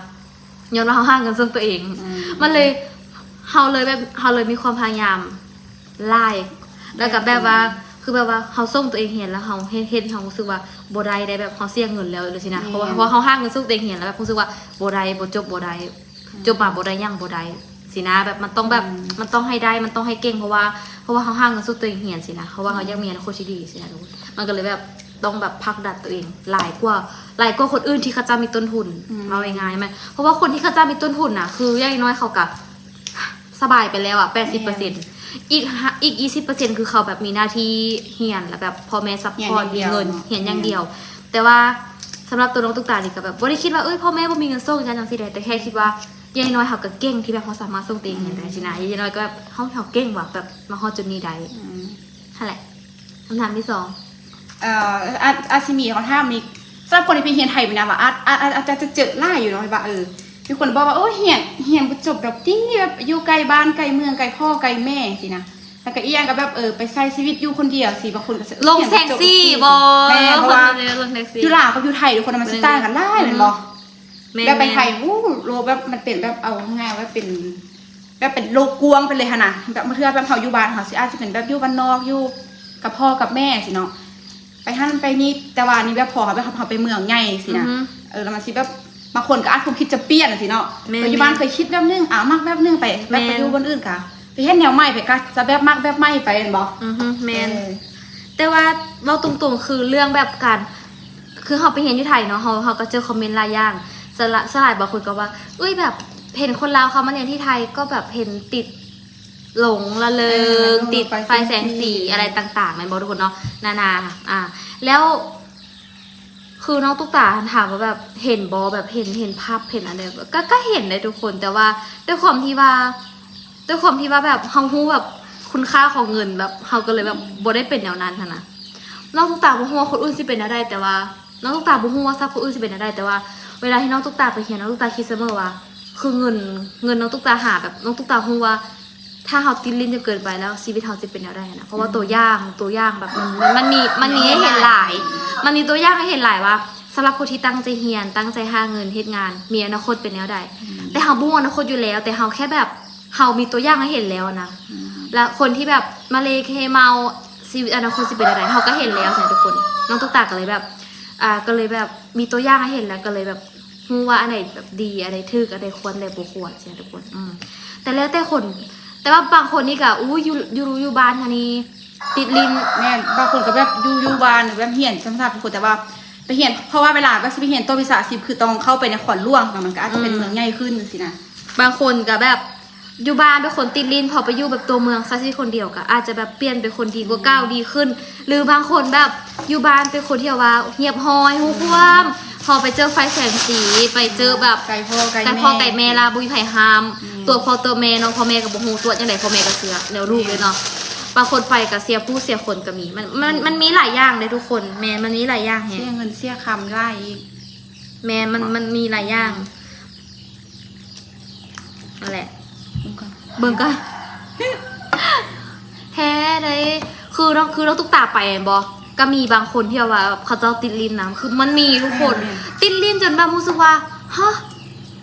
ຍ້ອນວ່າເຮົາຫາເງິນສົ່ງຕົວເອງ. ອືມ ມັນເລີຍ ເຮົາເລີຍແບບ ເຮົາເລີຍມີຄວາມພະຍາຍາມຫຼາຍ ແລ້ວກໍແບບວ່າ ແບບ ຄືແບບວ່າເຮົາສົ່ງຕົວເອງຮຽນ ແລ້ວເຮົາເຮັດ ເຮັດໃຫ້ເຮົາຮູ້ສຶກວ່າບໍ່ໄດ້ ໄດ້ແບບເຮົາເສຍເງິນແລ້ວ ຈັ່ງຊີ້ນະ. ແມ່ນ. ເພາະວ່າ ເພາະວ່າເຮົາຫາເງິນສົ່ງຕົວເອງຮຽນ ແລ້ວແບບຮູ້ສຶກວ່າບໍ່ໄດ້ ບໍ່ຈົບ ບໍ່ໄດ້ ອືມ ຈົບມາບໍ່ໄດ້ຫຍັງ ບໍ່ໄດ້ຊີ້ນະ. ແບບມັນຕ້ອງແບບ ອືມ ມັນຕ້ອງໃຫ້ໄດ້ ມັນຕ້ອງໃຫ້ເກັ່ງ ເພາະວ່າ ເພາະວ່າເຮົາຫາເງິນສົ່ງຕົວເອງຮຽນຊີ້ນະ ເພາະວ່າເຮົາຢາກມີອະນາຄົດທີ່ດີຊີ້ນະທຸກຄົນ. ມັນກໍເລີຍແບບ ຕ້ອງແບບຜັກດັນຕົວເອງຫຼາຍກວ່າ ຫຼາຍກວ່າຄົນອື່ນທີ່ເຂົາເຈົ້າມີຕົ້ນທຶນ. ອືມ ເວົ້າງ່າຍໆ ແມ່ນ ເພາະວ່າຄົນທີ່ເຂົາເຈົ້າມີຕົ້ນທຶນນະ ຄືຢ່າງໜ້ອຍເຂົາກະສະບາຍໄປແລ້ວອະ ແປດສິບເປີເຊັນ. ແມ່ນ. ອີກຫ້າ ອີກຊາວເປີເຊັນຄືເຂົາແບບມີໜ້າທີ່ຮຽນ ແລ້ວແບບພໍ່ແມ່ຊັບພອດ ຮຽນຢ່າງດຽວ ມີເງິນ ຮຽນຢ່າງດຽວ. ແມ່ນ. ແຕ່ວ່າສຳລັບຕົວນ້ອງຕຸກຕານີ້ກໍແບບບໍ່ໄດ້ຄິດວ່າ ເອີຍ ພໍ່ແມ່ບໍ່ມີເງິນສົ່ງ ຈັ່ງຊັ້ນຈັ່ງຊີ້ໃດ ແຕ່ແຄ່ ອືມ ຄິດວ່າຢ່າງໜ້ອຍເຮົາກໍເກັ່ງທີ່ແບບເຮົາສາມາດສົ່ງຕົວເອງຮຽນໄດ້ ອືມ ຊີ້ນະ. ຢ່າງໜ້ອຍກໍແບບເຮົາ ເຮົາເກັ່ງວ່າ ແບບມາຮອດຈຸດນີ້ໄດ້. ອືມ ຫັ້ນແຫຼະ. ຄຳຖາມທີສອງ ເອີ ອາດ ອາດຊິມີຄຳຖາມນີ້ ສຳລັບຄົນທີ່ໄປຮຽນໄທນີ້ນະ ວ່າອາດ ອາດ ອາດ ອາດຈະເຈີຫຼາຍຢູ່ເນາະ ວ່າ ເອີ ມີຄົນບອກວ່າ ໂອ້ຍ ຮຽນ ຮຽນບໍ່ຈົບດອກຕິ ແບບຢູ່ໃກ້ບ້ານໃກ້ເມືອງ ໃກ້ພໍ່ໃກ້ແມ່ ຊີ້ນະ. ແລ້ວກໍອີກຢ່າງກໍແບບ ເອີ ໄປໃຊ້ຊີວິດຢູ່ຄົນດຽວຊີ້ ບາງຄົນກໍ ລົງແທັກຊີບໍ? ແມ່ນ ເພາະວ່າ ຄົນດຽວລົງແທັກຊີ ຢູ່ລາວກັບຢູ່ໄທ ທຸກຄົນມັນຊິຕ່າງກັນຫຼາຍແມ່ນບໍ່? ແມ່ນ ແບບໄປໄທ ໂອ້ ໂລກແບບມັນເປັນແບບ ເອົາງ່າຍໆ ວ່າເປັນ ແບບເປັນໂລກກວ້າງໄປເລີຍຫັ້ນນະ ແບບບາງເທື່ອແບບເຮົາຢູ່ບ້ານ ເຮົາຊິອາດຈະເປັນແບບຢູ່ບ້ານນອກ ຢູ່ກັບພໍ່ກັບແມ່ຊີ້ເນາະ ໄປຫັ້ນໄປນີ້ ແຕ່ວ່າອັນນີ້ແບບພໍເຮົາ ແບບເຮົາໄປເມືອງໃຫຍ່ຊີ້ນະ ອືຮຶ ເອີ ແລ້ວມັນຊິແບບ ບາງຄົນກໍອາດຄວາມຄິດຈະປ່ຽນຊີ້ເນາະ ແມ່ນໆ ເອີ ຢູ່ບ້ານເຄີຍຄິດແບບໜຶ່ງ ອາ ມັກແບບໜຶ່ງ ໄປ ແບບ ແມ່ນ ໄປຢູ່ບ່ອນອື່ນກະ ໄປເຮັດແນວໃໝ່ ໄປກະຈະແບບມັກແບບໃໝ່ໄປແມ່ນບໍ່? ອືຮຶ ແມ່ນ ເອີ ແຕ່ວ່າເວົ້າຕົງໆ ຄືເລື່ອງແບບການ ຄືເຮົາໄປຮຽນຢູ່ໄທເນາະ ເຮົາ ເຮົາກໍເຈີຄອມເມັນຫຼາຍຢ່າງ ສ່ວນຫຼາຍ ສ່ວນຫຼາຍບາງຄົນກໍວ່າ ເອີຍ ແບບເຫັນຄົນລາວເຂົ້າມາຮຽນທີ່ໄທ ກໍແບບເຫັນຕິດຫຼົງລະເລີງ ເອີ ຕິດໄຟແສງສີ ໄຟແສງສີ ອະໄລຕ່າງໆ ແມ່ນບໍ່ທຸກຄົນເນາະ ນານາ ອາ ແລ້ວ ຄືນ້ອງຕຸກຕາຫັ້ນຖາມວ່າແບບເຫັນບໍ່ ແບບເຫັນ ເຫັນພາບ ເຫັນອັນໃດ ກໍ ກໍເຫັນເດ້ທຸກຄົນ ແຕ່ວ່າດ້ວຍຄວາມທີ່ວ່າ ດ້ວຍຄວາມທີ່ວ່າແບບເຮົາຮູ້ແບບຄຸນຄ່າຂອງເງິນ ແບບເຮົາກໍເລີຍແບບບໍ່ໄດ້ເປັນແນວນັ້ນຫັ້ນນະ ນ້ອງຕຸກຕາບໍ່ຮູ້ວ່າຄົນອື່ນຊິເປັນແນວໃດ ແຕ່ວ່າ ນ້ອງຕຸກຕາບໍ່ຮູ້ວ່າຊາບຄົນອື່ນຊິເປັນແນວໃດ ແຕ່ວ່າເວລາທີ່ນ້ອງຕຸກຕາໄປຮຽນ ນ້ອງຕຸກຕາຄິດສະເໝີວ່າ ຄືເງິນ ເງິນນ້ອງຕຸກຕາຫາ ແບບນ້ອງຕຸກຕາຮູ້ວ່າ ຖ້າເຮົາຕິດຫຼິ້ນຈົນເກີນໄປແລ້ວ ຊີວິດເຮົາຈະເປັນແນວໃດຫັ້ນນະ ເພາະວ່າ ອືມ ຕົວຢ່າງ ຕົວຢ່າງແບບມັນ ມັນ ມັນມີ ມັນມີໃຫ້ເຫັນຫຼາຍ ມັນມີຕົວຢ່າງໃຫ້ເຫັນຫຼາຍວ່າ ສຳລັບຄົນທີ່ຕັ້ງໃຈຮຽນ ຕັ້ງໃຈຫາເງິນ ເຮັດງານ ມີອະນາຄົດເປັນແນວໃດ ອືມ ແຕ່ເຮົາບໍ່ຮູ້ອະນາຄົດຢູ່ແລ້ວ ແຕ່ເຮົາແຄ່ແບບ ເຮົາມີຕົວຢ່າງໃຫ້ເຫັນແລ້ວນະ ອືມ ແລະ ຄົນທີ່ແບບມາເລເຄເມົາ ຊີວິດອະນາຄົດຊິເປັນແນວໃດ ເຮົາກໍເຫັນແລ້ວຊີ້ນະທຸກຄົນ ນ້ອງຕຸກຕາກໍເລີຍແບບ ອ່າ ກໍເລີຍແບບມີຕົວຢ່າງໃຫ້ເຫັນ ແລ້ວກໍເລີຍແບບຮູ້ວ່າອັນໃດແບບດີ ອັນໃດຖືກ ອັນໃດຄວນ ແລະ ບໍ່ຄວນຊີ້ນະທຸກຄົນ ອືມ ແຕ່ແລ້ວແຕ່ຄົນ ແຕ່ວ່າບາງຄົນນີ້ກໍ ອູ້ຍ ຢູ່ ຢູ່ ຢູ່ບ້ານຫັ້ນນີ້ຕິດຫຼິ້ນ ແມ່ນ ບາງຄົນກໍແບບຢູ່ ຢູ່ບ້ານແບບຮຽນຊ້ຳໆ ທຸກຄົນ ແຕ່ວ່າໄປຮຽນ ເພາະວ່າເວລາແບບຊິໄປຮຽນຕໍ່ວິຊາຊີບ ຄືຕ້ອງເຂົ້າໄປນະຄອນຫຼວງ ແລ້ວມັນກໍອາດຈະເປັນ ອືມ ເມືອງໃຫຍ່ຂຶ້ນຊີ້ນະ ບາງຄົນກໍແບບຢູ່ບ້ານເປັນຄົນຕິດຫຼິ້ນ ພໍໄປຢູ່ແບບຕົວເມືອງ ໃຊ້ຊີວິດຄົນດຽວ ກໍອາດຈະແບບປ່ຽນເປັນຄົນດີກວ່າເກົ່າ ອືມ ດີຂຶ້ນ ຫຼືບາງຄົນແບບຢູ່ບ້ານເປັນຄົນທີ່ວ່າຮຽບຮ້ອຍ ຮູ້ຄວາມ ພໍໄປເຈີໄຟແສງສີ ໄປເຈີແບບ ໃກ້ພໍ່ໃກ້ ໃກ້ພໍ່ໃກ້ແມ່ ລະບໍ່ມີໃຜຫ້າມ ອືມ ຕົວພໍ່ຕົວແມ່ເນາະ ພໍ່ແມ່ກໍບໍ່ຮູ້ຕົວະຈັ່ງໃດ ພໍ່ແມ່ກໍເຊື່ອແນວລູກເລີຍເນາະ ແມ່ນ ບາງຄົນໄປກໍເສຍຜູ້ເສຍຄົນກໍມີ ມັນ ມັນ ອືມ ມັນມີຫຼາຍຢ່າງເດ້ທຸກຄົນ ແມ່ນ ມັນມີຫຼາຍຢ່າງແຮງ ເສຍເງິນເສຍຄຳຫຼາຍອີກ ແມ່ນ ມັນ ມັນມີຫຼາຍຢ່າງ ອືມ ນັ້ນແຫຼະ ເບິ່ງກ່ອນ ເບິ່ງກ່ອນ ແທ້ໃດ ຄືນ້ອງ ຄືນ້ອງຕຸກຕາໄປແມ່ນບໍ່ ກໍມີບາງຄົນທີ່ແບບວ່າເຂົາເຈົ້າຕິດຫຼິ້ນນະ ຄືມັນມີທຸກຄົນ ແມ່ນໆ ຕິດຫຼິ້ນຈົນແບບຮູ້ສຶກວ່າ ຮະ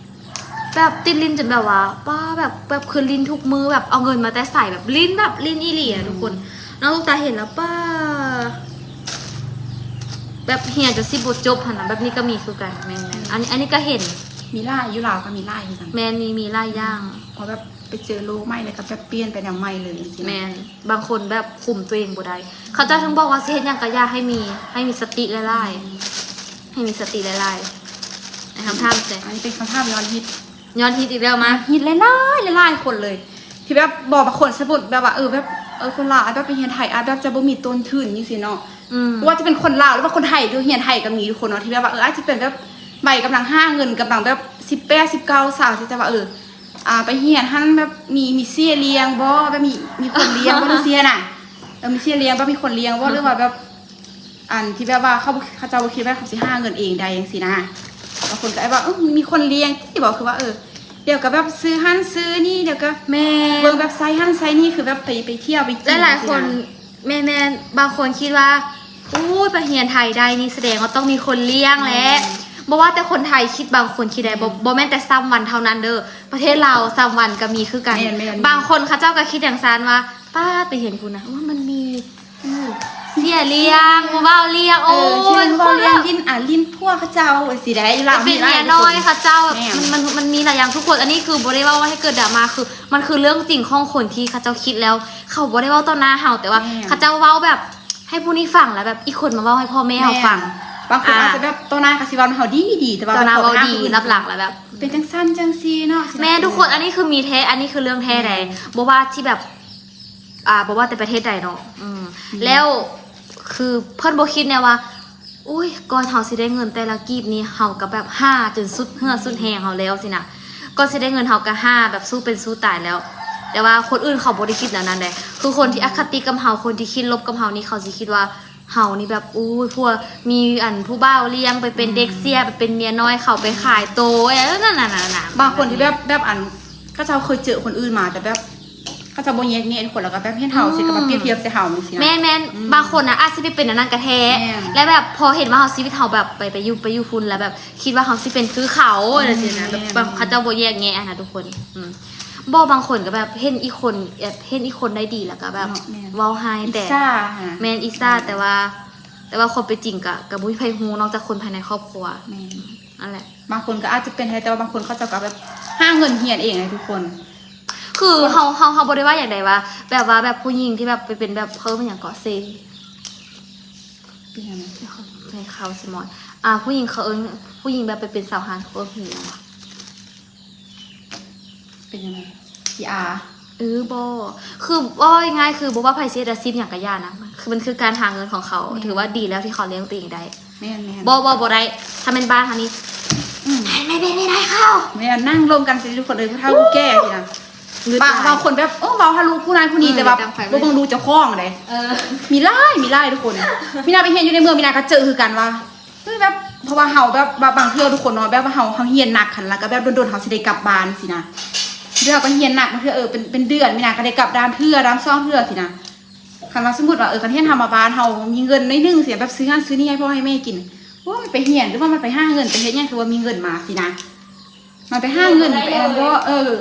ແບບຕິດຫຼິ້ນຈົນແບບວ່າ ປ້າ ແບບ ແບບຄືຫຼິ້ນທຸກມື້ ແບບເອົາເງິນມາແຕ່ໃສ ແບບຫຼິ້ນ ແບບຫຼິ້ນອີ່ຫຼີອະ ອືມ ທຸກຄົນ ນ້ອງຕຸກຕາເຫັນແລ້ວ ປ້າ ແບບຮຽນຈົນຊິບໍ່ຈົບຫັ້ນນະ ແບບນີ້ກໍມີຄືກັນ ແມ່ນໆ ອັນ ອັນນີ້ກໍເຫັນ ມີຫຼາຍ ຢູ່ລາວກໍມີຫຼາຍຄືກັນ ແມ່ນ ມີ ມີຫຼາຍຢ່າງ ອືມ ເພາະແບບໄປເຈີໂລກໃໝ່ ແລ້ວກໍແບບປ່ຽນໄປແນວໃໝ່ເລີຍຈັ່ງຊີ້ນະ ແມ່ນ ບາງຄົນແບບຄຸມຕົວເອງບໍ່ໄດ້ ເຂົາເຈົ້າເຖິງບອກວ່າຊິເຮັດຫຍັງກໍຢ່າໃຫ້ມີ ໃຫ້ມີສະຕິຫຼາຍໆ ອືມ ໃຫ້ມີສະຕິຫຼາຍໆ ໃຫ້ຄຳຖາມແດ່ ອັນນີ້ເປັນຄຳຖາມຍອດຮິດ ຍອດຮິດອີກແລ້ວມາ ຍອດຮິດຫຼາຍໆ ຫຼາຍໆຄົນເລີຍ ທີ່ແບບ ບໍ່ ບາງຄົນ ສົມມຸດແບບວ່າ ເອີ ແບບ ເອີ ຄົນລາວອາດແບບໄປຮຽນໄທ ອາດແບບຈະບໍ່ມີຕົ້ນທຶນຈັ່ງຊີ້ເນາະ ອືມ ບໍ່ວ່າຈະເປັນຄົນລາວ ຫຼືວ່າຄົນໄທ ຢູ່ຮຽນໄທກໍມີທຸກຄົນເນາະ ທີ່ແບບວ່າ ເອີ ອາດຈະເປັນແບບໄວກຳລັງຫາເງິນ ກຳລັງແບບສິບແປດ ສິບເກົ້າ ຊາວ ຊີ້ ແຕ່ວ່າ ເອີ ອ່າ ໄປຮຽນຫັ້ນແບບມີ ມີເສຍລ້ຽງບໍ່ ແບບມີ ມີຄົນລ້ຽງບໍ່ ຈັ່ງຊີ້ຫັ້ນນະ ເອີ ມີເສຍລ້ຽງບໍ່ ມີຄົນລ້ຽງບໍ່ ອືມ ຫຼືວ່າແບບ ອັນທີ່ແບບວ່າເຂົາ ເຂົາເຈົ້າບໍ່ຄິດວ່າເຂົາຊິຫາເງິນເອງໄດ້ຈັ່ງຊີ້ນະ ບາງຄົນກໍແບບວ່າ ເອີ ມີຄົນລ້ຽງຕິບໍ່ ຄືວ່າ ເອີ ດຽວກໍແບບຊື້ຫັ້ນຊື້ນີ້ ດຽວກໍ ແມ່ນ ເບິ່ງແບບໃຊ້ຫັ້ນໃຊ້ນີ້ ຄືແບບໄປ ໄປທ່ຽວໄປກິນ ຫຼາຍໆຄົນ ຈັ່ງຊີ້ນະ ແມ່ນໆ ບາງຄົນຄິດວ່າ ໂອ້ຍ ໄປຮຽນໄທໄດ້ນີ້ສະແດງວ່າຕ້ອງມີຄົນລ້ຽງແຫຼະ ແມ່ນ ບໍ່ວ່າແຕ່ຄົນໄທຄິດ ບາງຄົນຄິດໄດ້ ອືມ ບໍ່ ບໍ່ແມ່ນແຕ່ຊາມວັນເທົ່ານັ້ນເດີ ປະເທດລາວຊາມວັນກໍມີຄືກັນ ແມ່ນໆ ບາງຄົນເຂົາເຈົ້າກໍຄິດຈັ່ງຊັ້ນວ່າ ປ້າ ໄປຮຽນພຸ້ນນະ ໂອ້ຍ ມັນມີ ເສຍລ້ຽງ ຜູ້ບ່າວລ້ຽງ ໂອ້ຍ ເອີ ເວົ້າເລື່ອງຫຼິ້ນ ອ່າ ຫຼິ້ນຜົວເຂົາເຈົ້າ ຊິໄດ້ ຢູ່ລາວ ເປັນເມຍນ້ອຍເຂົາເຈົ້າ ແບບ ມັນ ມັນ ມັນມີຫຼາຍຢ່າງທຸກຄົນ ອັນນີ້ຄືບໍ່ໄດ້ເວົ້າໃຫ້ເກີດດຣາມາ ຄືມັນຄືເລື່ອງຈິງຂອງຄົນທີ່ເຂົາເຈົ້າຄິດແລ້ວ ເຂົາບໍ່ໄດ້ເວົ້າຕໍ່ໜ້າເຮົາ ແຕ່ວ່າ ແມ່ນ ເຂົາເຈົ້າເວົ້າແບບໃຫ້ຜູ້ນີ້ຟັງ ແລ້ວແບບອີກຄົນມາເວົ້າໃຫ້ພໍ່ແມ່ເຮົາຟັງ ແມ່ນ ບາງຄົນ ອ່າ ອາດຈະແບບຕໍ່ໜ້າກໍຊິເວົ້ານຳເຮົາດີໆ ແຕ່ວ່າ ຕໍ່ໜ້າເວົ້າດີ ເວລາເຮົາໄປຫາຄົນອື່ນ ລັບຫຼັງແລ້ວແບບ ເປັນຈັ່ງຊັ້ນຈັ່ງຊີ້ເນາະ ແມ່ນ ທຸກຄົນ ອັນນີ້ຄືມີແທ້ ອັນນີ້ຄືເລື່ອງແທ້ໃດ ອືມ ບໍ່ວ່າທີ່ແບບ ອ່າ ບໍ່ວ່າແຕ່ປະເທດໃດເນາະ ອືມ ອືມ ແລ້ວຄືເພິ່ນບໍ່ຄິດແນ່ວ່າ ໂອ້ຍ ກ່ອນເຮົາຊິໄດ້ເງິນແຕ່ລະກີບນີ້ ເຮົາກໍແບບຫາຈົນສຸດເຫື່ອສຸດແຮງເຮົາແລ້ວຊີ້ນະ ກ່ອນຊິໄດ້ເງິນເຮົາກໍຫາແບບສູ້ເປັນສູ້ຕາຍແລ້ວ ແຕ່ວ່າຄົນອື່ນເຂົາບໍ່ໄດ້ຄິດແນວນັ້ນເດ້ ຄືຄົນທີ່ອະຄະຕິກັບເຮົາ ຄົນທີ່ຄິດລົບກັບເຮົານີ້ ເຂົາຊິຄິດວ່າເຮົານີ້ແບບ ໂອ້ຍ ຜົວ ມີອັນຜູ້ບ່າວລ້ຽງ ໄປເປັນເດັກເສຍ ອືມ ໄປເປັນເມຍນ້ອຍເຂົາ ໄປຂາຍໂຕ ເອີ ນັ້ນໆໆໆ ບາງຄົນທີ່ແບບ ແບບອັນ ເຂົາເຈົ້າເຄີຍເຈີຄົນອື່ນມາ ແຕ່ແບບ ເຂົາເຈົ້າບໍ່ແຍກແຍະທຸກຄົນ ແລ້ວກໍແບບເຫັນເຮົາ ອືມ ຊິກໍມາປຽບທຽບໃສ່ເຮົາຈັ່ງຊີ້ນະ. ແມ່ນໆ ອືມ ບາງຄົນນະອາດຊິໄປເປັນອັນນັ້ນກໍແທ້ ແມ່ນ ແລ້ວແບບພໍເຫັນວ່າເຮົາ ຊີວິດເຮົາແບບໄປ ໄປຢູ່ ໄປຢູ່ພຸ້ນ ແລ້ວແບບຄິດວ່າເຮົາຊິເປັນຄືເຂົາ ອືມ ຈັ່ງຊີ້ນະ ແບບ ແມ່ນ ບາງ ເຂົາເຈົ້າບໍ່ແຍກແຍະຫັ້ນນະທຸກຄົນ. ອືມ ບໍ່ ບາງຄົນກໍແບບເຫັນອີກຄົນ ແບບເຫັນອີກຄົນໄດ້ດີ ແລ້ວກໍແບບ ເນາະ ແມ່ນ ເວົ້າຮ້າຍ ແຕ່ ອິດສາຫັ້ນນະ ແມ່ນ ອິດສາ ອືມ ແຕ່ວ່າ ແຕ່ວ່າຄວາມເປັນຈິງກໍ ກໍບໍ່ມີໃຜຮູ້ນອກຈາກຄົນພາຍໃນຄອບຄົວ. ແມ່ນ ນັ້ນແຫຼະ ບາງຄົນກໍອາດຈະເປັນໄດ້ ແຕ່ວ່າບາງຄົນເຂົາເຈົ້າກໍແບບຫາເງິນຮຽນເອງນະທຸກຄົນ. ຄືເຮົາ ເຮົາ ເຮົາບໍ່ໄດ້ວ່າຫຍັງໃດວ່າ ແບບວ່າແບບຜູ້ຍິງທີ່ແບບໄປເປັນແບບ ເຂົາເອີ້ນຫຍັງເກາະ ເຊ ເປັນຫຍັງນະ ໃນຂ່າວສະໝອນ ອ່າ ຜູ້ຍິງເຂົາເອີ້ນ ຜູ້ຍິງແບບໄປເປັນສາວຮ້ານ ເຂົາເອີ້ນຫຍັງວະ? ເປັນຫຍັງນະ? ພີອາ ເອີ ບໍ່ ຄືເວົ້າງ່າຍໆ ຄືບໍ່ວ່າໃຜຊິເຮັດອາຊີບຫຍັງກໍຢ່ານະ ຄືມັນຄືການຫາເງິນຂອງເຂົາ ແມ່ນ ຖືວ່າດີແລ້ວທີ່ເຂົາລ້ຽງຕົວເອງໄດ້. ແມ່ນໆ ບໍ່ ບໍ່ ບໍ່ໄດ້ ຖ້າແມ່ນບ້ານເຮົານີ້ ອືມ ໃຫ້ແມ່ເບັນນີ້ໄດ້ເຂົ້າ ແມ່ນ ນັ່ງລົມກັນຊິທຸກຄົນເອີຍ ຜູ້ເຖົ້າຜູ້ແກ່ຊີ້ນະ. ບາງ ບາງຄົນແບບ ໂອ້ ເວົ້າຫາລູກຜູ້ນັ້ນຜູ້ນີ້ ອືມ ແຕ່ວ່າ ແຕ່ ບໍ່ເບິ່ງດູເຈົ້າຂອງເດ້. ເອີ ມີຫຼາຍ ມີຫຼາຍທຸກຄົນ. ມີນາໄປຮຽນຢູ່ໃນເມືອງ ມີນາກໍເຈີຄືກັນວ່າ ເອີ ແບບ ເພາະວ່າເຮົາແບບວ່າບາງເທື່ອທຸກຄົນເນາະ ແບບວ່າເຮົາ ເຮົາຮຽນໜັກຫັ້ນ ແລ້ວກໍແບບດົນໆ ເຮົາຊິໄດ້ກັບບ້ານຊີ້ນະ. ເທື່ອເຮົາກໍຮຽນໜັກ ບາງເທື່ອ ເອີ ເປັນ ເປັນເດືອນ ມີນາກໍໄດ້ກັບດາມເທື່ອ ດາມສອງເທື່ອຊີ້ນະ. ຄັນວ່າສົມມຸດວ່າ ເອີ ຄັນຮຽນເຮົາມາບ້ານ ເຮົາມີເງິນໜ້ອຍໜຶ່ງຊີ້ນະ ແບບຊື້ນັ້ນຊື້ນີ້ໃຫ້ພໍ່ໃຫ້ແມ່ກິນ ໂອ້ຍ ມັນໄປຮຽນ ຫຼືວ່າມັນໄປຫາເງິນ ໄປເຮັດຫຍັງ ຄືວ່າມີເງິນມາຊີ້ນະ. ມັນໄປຫາເງິນ ມັນໄປອັນບໍ່ ເອີ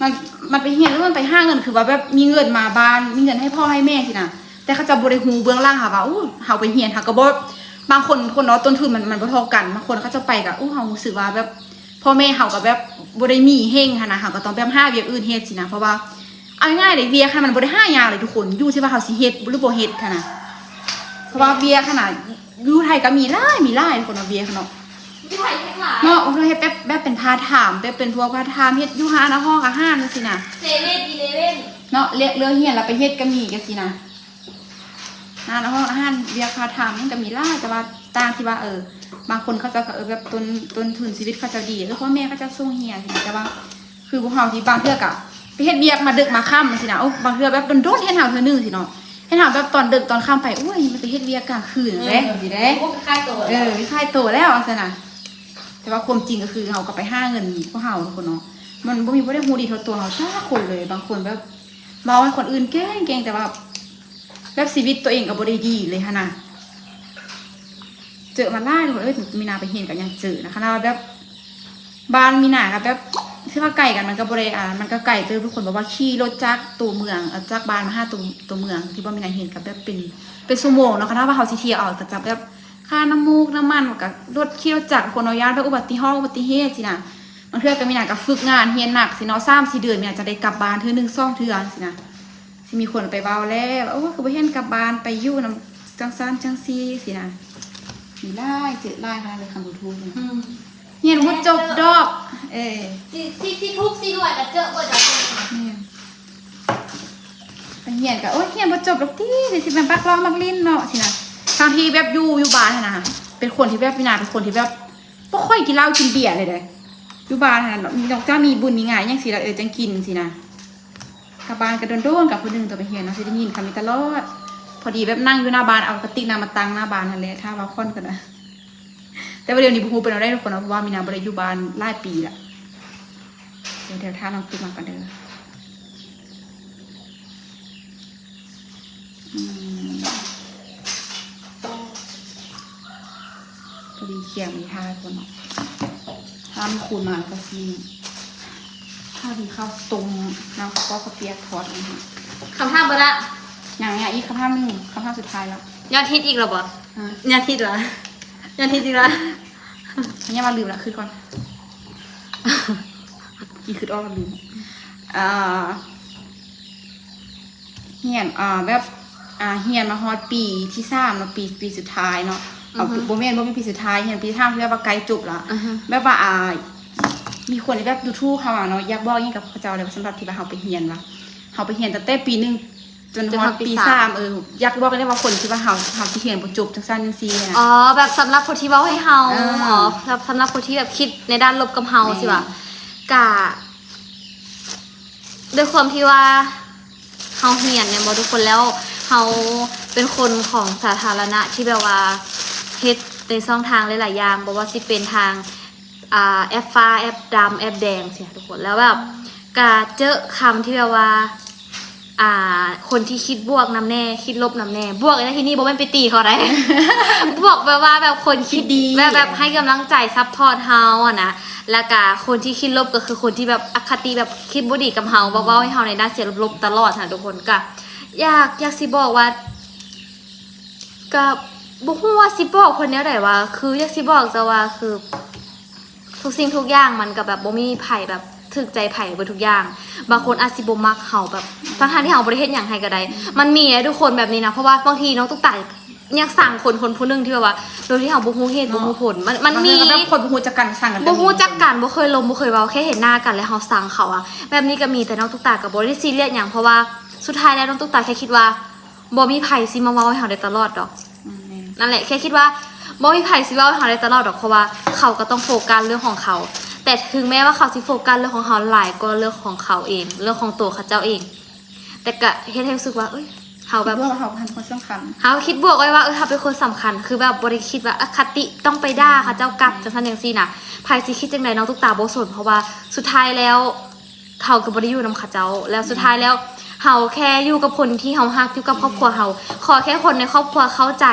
ມັນ ມັນໄປຮຽນ ຫຼືມັນໄປຫາເງິນ ຄືວ່າແບບມີເງິນມາບ້ານ ມີເງິນໃຫ້ພໍ່ໃຫ້ແມ່ຊີ້ນະ. ແຕ່ເຂົາເຈົ້າບໍ່ໄດ້ຮູ້ເບື້ອງຫຼັງເຮົາວ່າ ໂອ້ ເຮົາໄປຮຽນ ເຮົາກໍບໍ່ ບາງຄົນ ຄົນເນາະ ຕົ້ນທຶນມັນ ມັນບໍ່ທໍ່ກັນ. ບາງຄົນເຂົາເຈົ້າໄປກໍ ໂອ້ ເຮົາຮູ້ສຶກວ່າແບບ ພໍ່ແມ່ເຮົາກໍແບບບໍ່ໄດ້ມີເຮັງຫັ້ນນະ ເຮົາກໍຕ້ອງແບບຫາວຽກອື່ນເຮັດຊີ້ນະ. ເພາະວ່າ ເອົາງ່າຍໆເດ້ ວຽກຫັ້ນມັນບໍ່ໄດ້ຫາຍາກເລີຍທຸກຄົນ ຢູ່ທີ່ວ່າເຮົາຊິເຮັດ ຫຼືບໍ່ເຮັດຫັ້ນນະ. ເພາະວ່າວຽກຫັ້ນນະ ຢູ່ໄທກໍມີຫຼາຍ ມີຫຼາຍຄົນວ່າວຽກເນາະ ຢູ່ໄທແຮງຫຼາຍເນາະ. ເຮົາເຮັດແບບ ແບບເປັນພາດທາມ ແບບເປັນພວກພາດທາມ ເຮັດຢູ່ຮ້ານອາຫານ ອາຫານຈັ່ງຊີ້ນະ ເຊເວັນອີເລເວັນເນາະ. ເລີກ ເລີກຮຽນແລ້ວໄປເຮັດກໍມີຈັ່ງຊີ້ນະ. ຮ້ານອາຫານ ອາຫານ ວຽກພາດທາມມັນກໍມີຫຼາຍ ແຕ່ວ່າຕ່າງທີ່ວ່າ ເອີ ບາງຄົນເຂົາເຈົ້າກໍ ເອີ ແບບຕົ້ນ ຕົ້ນທຶນຊີວິດເຂົາເຈົ້າດີ ເອີ ພໍ່ແມ່ເຂົາເຈົ້າສົ່ງຮຽນ ແຕ່ວ່າ ຄືພວກເຮົາທີ່ບາງເທື່ອກະໄປເຮັດວຽກມາດຶກມາຄ່ຳຈັ່ງຊີ້ນະ. ໂອ້ ບາງເທື່ອແບບດົນໆເຫັນເຮົາເທື່ອໜຶ່ງຊີ້ເນາະ ເຫັນເຮົາແບບຕອນດຶກຕອນຄ່ຳໄປ ໂອ້ຍ ມັນໄປເຮັດວຽກກາງຄືນແລ້ວ ເອີ ຈັ່ງຊີ້ເດ້ ໂອ້ ຄ້າຍໂຕ ເອີ ຄ້າຍໂຕແລ້ວຈັ່ງຊີ້ນະ. ແຕ່ວ່າຄວາມຈິງກໍຄືເຮົາກໍໄປຫາເງິນຂອງເຮົາທຸກຄົນເນາະ ມັນບໍ່ມີຜູ້ໃດຮູ້ດີເທົ່າຕົວເຮົາຈັກຄົນເລີຍ. ບາງຄົນແບບເວົ້າໃຫ້ຄົນອື່ນເກັ່ງໆ ແຕ່ວ່າແບບຊີວິດຕົວເອງກໍບໍ່ໄດ້ດີເລີຍຫັ້ນນະ. ເຈີມາຫຼາຍຄົນເອີຍ ມີນາໄປຮຽນກໍຍັງເຈີນະ ຂະໜາດວ່າແບບ ບ້ານມີນາກໍແບບ ຄືວ່າໄກກັນ ມັນກໍບໍ່ໄດ້ ອ່າ ມັນກໍໄກເຕີບທຸກຄົນ ແບບວ່າຂີ່ລົດຈາກຕົວເມືອງ ເອີ ຈາກບ້ານມາຫາຕົວ ຕົວເມືອງ ທີ່ວ່າມີນາເຮັດກໍແບບເປັນ ເປັນຊົ່ວໂມງເນາະ. ຄັນວ່າເຮົາຊິທ່ຽວເອົາ ກໍຈະແບບຄ່ານ້ຳມູກນ້ຳມັນ ມັນກໍລົດ ຂີ່ລົດຈັກຄົນເນາະ ຢ້ານແບບອຸບັດຕິເຫດ ອຸບັດຕິເຫດຊີ້ນະ. ບາງເທື່ອກໍມີນາກໍຝຶກງານ ຮຽນໜັກຊີ້ເນາະ ສາມສີ່ເດືອນ ມີນາຈະໄດ້ກັບບ້ານເທື່ອໜຶ່ງສອງເທື່ອຊີ້ນະ. ຊິມີຄົນໄປເວົ້າແລ້ວ ໂອ້ ຄືບໍ່ເຫັນກັບບ້ານ ໄປຢູ່ນຳຈັ່ງຊັ້ນຈັ່ງຊີ້ຊີ້ນະ. ມີຫຼາຍ ເຈີຫຼາຍຂະໜາດເລີຍ ຄຳບໍ່ຖືກນີ້ ອືມ ຮຽນບໍ່ຈົບດອກ ເອີ ຊິ ຊິ ຊິທຸກຊິລວຍກໍເຈີບໍ່ຈະເປັນ ແມ່ນ ໄປຮຽນກໍ ໂອ້ຍ ຮຽນບໍ່ຈົບດອກຕິ ຊິແມ່ນບັກລອກມັກຫຼິ້ນເນາະຊີ້ນະ. ທັງທີ່ແບບຢູ່ ຢູ່ບ້ານຫັ້ນນະ ເປັນຄົນທີ່ແບບ ມີນາເປັນຄົນທີ່ແບບບໍ່ຄ່ອຍກິນເຫຼົ້າກິນເບຍເລີຍເດ້ ຢູ່ບ້ານຫັ້ນນະ ນອກຈາກມີບຸນມີງານຫຍັງຊີ້ລະ ເອີ ຈັ່ງກິນຊີ້ນະ. ກັບບ້ານກໍດົນໆກັບເທື່ອໜຶ່ງ ຕອນໄປຮຽນເນາະ ຊິໄດ້ຍິນຄຳນີ້ຕະຫຼອດ. ພໍດີແບບນັ່ງຢູ່ໜ້າບ້ານ ເອົາກະຕິກນ້ຳມາຕັ້ງໜ້າບ້ານຫັ້ນແຫຼະ ຖ້າວ່າຂ້ອນກໍໄດ້. ແຕ່ວ່າດຽວນີ້ບໍ່ຮູ້ເປັນແນວໃດທຸກຄົນເນາະ ເພາະວ່າມີນາບໍ່ໄດ້ຢູ່ບ້ານຫຼາຍປີລະ. ດຽວ ດຽວຖ້ານ້ອງຕຸກມາກ່ອນເດີ. ອືມ ພໍດີຂຽງມີທ່າຄົນເນາະ ຖ້າມີຄູນມາແລ້ວກໍຊິ ຖ້າມີເຂົ້າຕົ້ມ ນ້ຳເຂົ້າປອກເຂົ້າປຽກທອດ. ຄຳຖາມບໍ່ລະ ຍັງ ຍັງອີກຄຳຖາມໜຶ່ງ ຄຳຖາມສຸດທ້າຍລະ. ຍອດຮິດອີກແລ້ວບໍ່? ຮະ? ຍອດຮິດລະ ຍອດຮິດອີກລະ. ຍັງວ່າລືມລະ ຄິດກ່ອນ ກີ້ຄິດອອກລະລືມ. ອ່າ ຮຽນ ອ່າ ແບບ ອ່າ ຮຽນມາຮອດປີທີສາມເນາະ ປີ ປີສຸດທ້າຍເນາະ. ອືຮຶ ເອົາ ບໍ່ແມ່ນ ບໍ່ແມ່ນປີສຸດທ້າຍ ຮຽນປີສາມ ທີ່ແບບວ່າໃກ້ຈົບລະ. ອືຮຶ ແບບວ່າ ອ່າ ມີຄົນທີ່ແບບດູຖູກເຮົາອະເນາະ ຢາກບອກຫຍັງກັບເຂົາເຈົ້າແດ່ ສຳລັບທີ່ວ່າເຮົາໄປຮຽນ ວ່າເຮົາໄປຮຽນຕັ້ງແຕ່ປີໜຶ່ງຈົນຮອດປີສາມ. ເອີ ຢາກບອກແດ່ວ່າຄົນທີ່ວ່າເຮົາ ເຮົາຊິຮຽນບໍ່ຈົບ ຈັ່ງຊັ້ນຈັ່ງຊີ້ນະ. ອໍ ແບບສຳລັບຄົນທີ່ເວົ້າໃຫ້ເຮົາ. ອໍ ສຳລັບຄົນທີ່ແບບຄິດໃນດ້ານລົບກັບເຮົາ ແມ່ນ ຊີ້ວ່າ ກະ ດ້ວຍຄວາມທີ່ວ່າເຮົາຮຽນແມ່ນບໍ່ທຸກຄົນ ແລ້ວເຮົາເປັນຄົນຂອງສາທາລະນະ ທີ່ແບບວ່າເຮັດໃນຊ່ອງທາງຫຼາຍໆຢ່າງ ບໍ່ວ່າຊິເປັນທາງ ອ່າ ແອັບຟ້າ ແອັບດຳ ແອັບແດງຊີ້ນະທຸກຄົນ. ແລ້ວແບບກະເຈີຄຳທີ່ແບບວ່າ ອ່າ ຄົນທີ່ຄິດບວກນຳແດ່ ຄິດລົບນຳແດ່ ບວກໃນທີ່ນີ້ບໍ່ແມ່ນໄປຕີເຂົາໃດ ບວກແບບວ່າແບບຄົນຄິດ ຄິດດີ ແບບ ແບບໃຫ້ກຳລັງໃຈ ຊັບພອດເຮົາຫັ້ນນະ ແລ້ວກະຄົນທີ່ຄິດລົບກໍຄືຄົນທີ່ແບບອະຄະຕິ ແບບຄິດບໍ່ດີກັບເຮົາ ເວົ້າ ເວົ້າໃຫ້ເຮົາໃນດ້ານເສຍລົບໆຕະຫຼອດຫັ້ນນະທຸກຄົນ ກະ ຢາກ ຢາກຊິບອກວ່າ ກະບໍ່ຮູ້ວ່າຊິບອກເພິ່ນແນວໃດວ່າ ຄືຢາກຊິບອກເຈົ້າວ່າ ຄືທຸກສິ່ງທຸກຢ່າງມັນກະແບບບໍ່ມີໃຜແບບຖືກໃຈໃຜເບິດທຸກຢ່າງ ບາງຄົນອາດຊິບໍ່ມັກເຮົາແບບ ທັງໆທີ່ເຮົາບໍ່ໄດ້ເຮັດຫຍັງໃຫ້ກະໄດ້ ມັນມີເດ້ທຸກຄົນແບບນີ້ນະ ເພາະວ່າບາງທີນ້ອງຕຸກຕາ ຍັງຊັງຄົນ ຄົນຜູ້ໜຶ່ງທີ່ແບບວ່າ ໂດຍທີ່ເຮົາບໍ່ຮູ້ເຫດ ເນາະ ບໍ່ຮູ້ຜົນ ມັນ ມັນມີ ບາງເທື່ອກໍແບບຄົນບໍ່ຮູ້ຈັກກັນ ບໍ່ຮູ້ຈັກກັນ ບໍ່ເຄີຍລົມ ບໍ່ເຄີຍເວົ້າ ແຄ່ເຫັນໜ້າກັນແລ້ວເຮົາຊັງເຂົາອະ ແບບນີ້ກໍມີ ແຕ່ນ້ອງຕຸກຕາກໍບໍ່ໄດ້ຊີຣຽສຫຍັງ ເພາະວ່າສຸດທ້າຍແລ້ວນ້ອງຕຸກຕາແຄ່ຄິດວ່າ ບໍ່ມີໃຜຊິມາເວົ້າໃຫ້ເຮົາໄດ້ຕະຫຼອດດອກ ອືມ ແມ່ນ ນັ້ນແຫຼະ ແຄ່ຄິດວ່າບໍ່ມີໃຜຊິເວົ້າໃຫ້ເຮົາໄດ້ຕະຫຼອດດອກ ເພາະວ່າເຂົາກໍຕ້ອງໂຟກັສເລື່ອງຂອງເຂົາ ແຕ່ເຖິງແມ້ວ່າເຂົາຊິໂຟກັສເລື່ອງຂອງເຮົາຫຼາຍກວ່າເລື່ອງຂອງເຂົາເອງ ເລື່ອງຂອງໂຕເຂົາເຈົ້າເອງ ແຕ່ກະເຮັດໃຫ້ຮູ້ສຶກວ່າ ເອີຍ ເຮົາແບບ ຄິດບວກວ່າເຮົາເປັນຄົນສຳຄັນ ເຮົາຄິດບວກໄວ້ວ່າ ເອີ ເຮົາເປັນຄົນສຳຄັນ ຄືແບບບໍ່ໄດ້ຄິດວ່າອະຄະຕິຕ້ອງໄປດ່າເຂົາເຈົ້າກັບ ແມ່ນ ຈັ່ງຊັ້ນຈັ່ງຊີ້ນະ ໃຜຊິຄິດຈັ່ງໃດ ນ້ອງຕຸກຕາບໍ່ສົນ ເພາະວ່າສຸດທ້າຍແລ້ວ ເຮົາກໍບໍ່ໄດ້ຢູ່ນຳເຂົາເຈົ້າ ແລ້ວສຸດທ້າຍແລ້ວ ແມ່ນ ເຮົາແຄ່ຢູ່ກັບຄົນທີ່ເຮົາຮັກ ຢູ່ກັບຄອບຄົວເຮົາ ແມ່ນ ຂໍແຄ່ຄົນໃນຄອບຄົວເຂົ້າໃຈ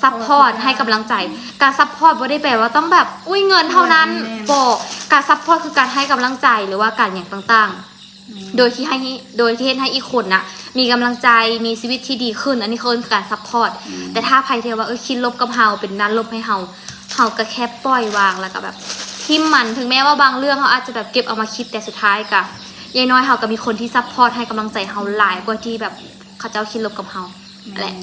ຊັບພອດ ຊັບພອດ ໃຫ້ກຳລັງໃຈ ການຊັບພອດບໍ່ໄດ້ແປວ່າຕ້ອງແບບ ອຸ້ຍ ເງິນເທົ່ານັ້ນ ແມ່ນ ບໍ່ ການຊັບພອດຄືການໃຫ້ກຳລັງໃຈ ຫຼືວ່າການຫຍັງຕ່າງໆ ແມ່ນ ໂດຍທີ່ໃຫ້ ໂດຍທີ່ເຮັດໃຫ້ອີກຄົນນະ ມີກຳລັງໃຈ ມີຊີວິດທີ່ດີຂຶ້ນ ອັນນີ້ເຂົາເອີ້ນການຊັບພອດ ແມ່ນ ແຕ່ຖ້າໃຜທີ່ວ່າ ເອີ ຄິດລົບກັບເຮົາ ເປັນດ້ານລົບໃຫ້ເຮົາ ເຮົາກໍແຄ່ປ່ອຍວາງ ແລ້ວກໍແບບຖິ້ມມັນ ເຖິງແມ້ວ່າບາງເລື່ອງເຮົາອາດຈະແບບເກັບເອົາມາຄິດ ແຕ່ສຸດທ້າຍກໍ ຢ່າງໜ້ອຍເຮົາກໍມີຄົນທີ່ຊັບພອດ ໃຫ້ກຳລັງໃຈເຮົາຫຼາຍກວ່າທີ່ແບບເຂົາເຈົ້າຄິດລົບກັບເຮົາ ແມ່ນ ແຫຼະ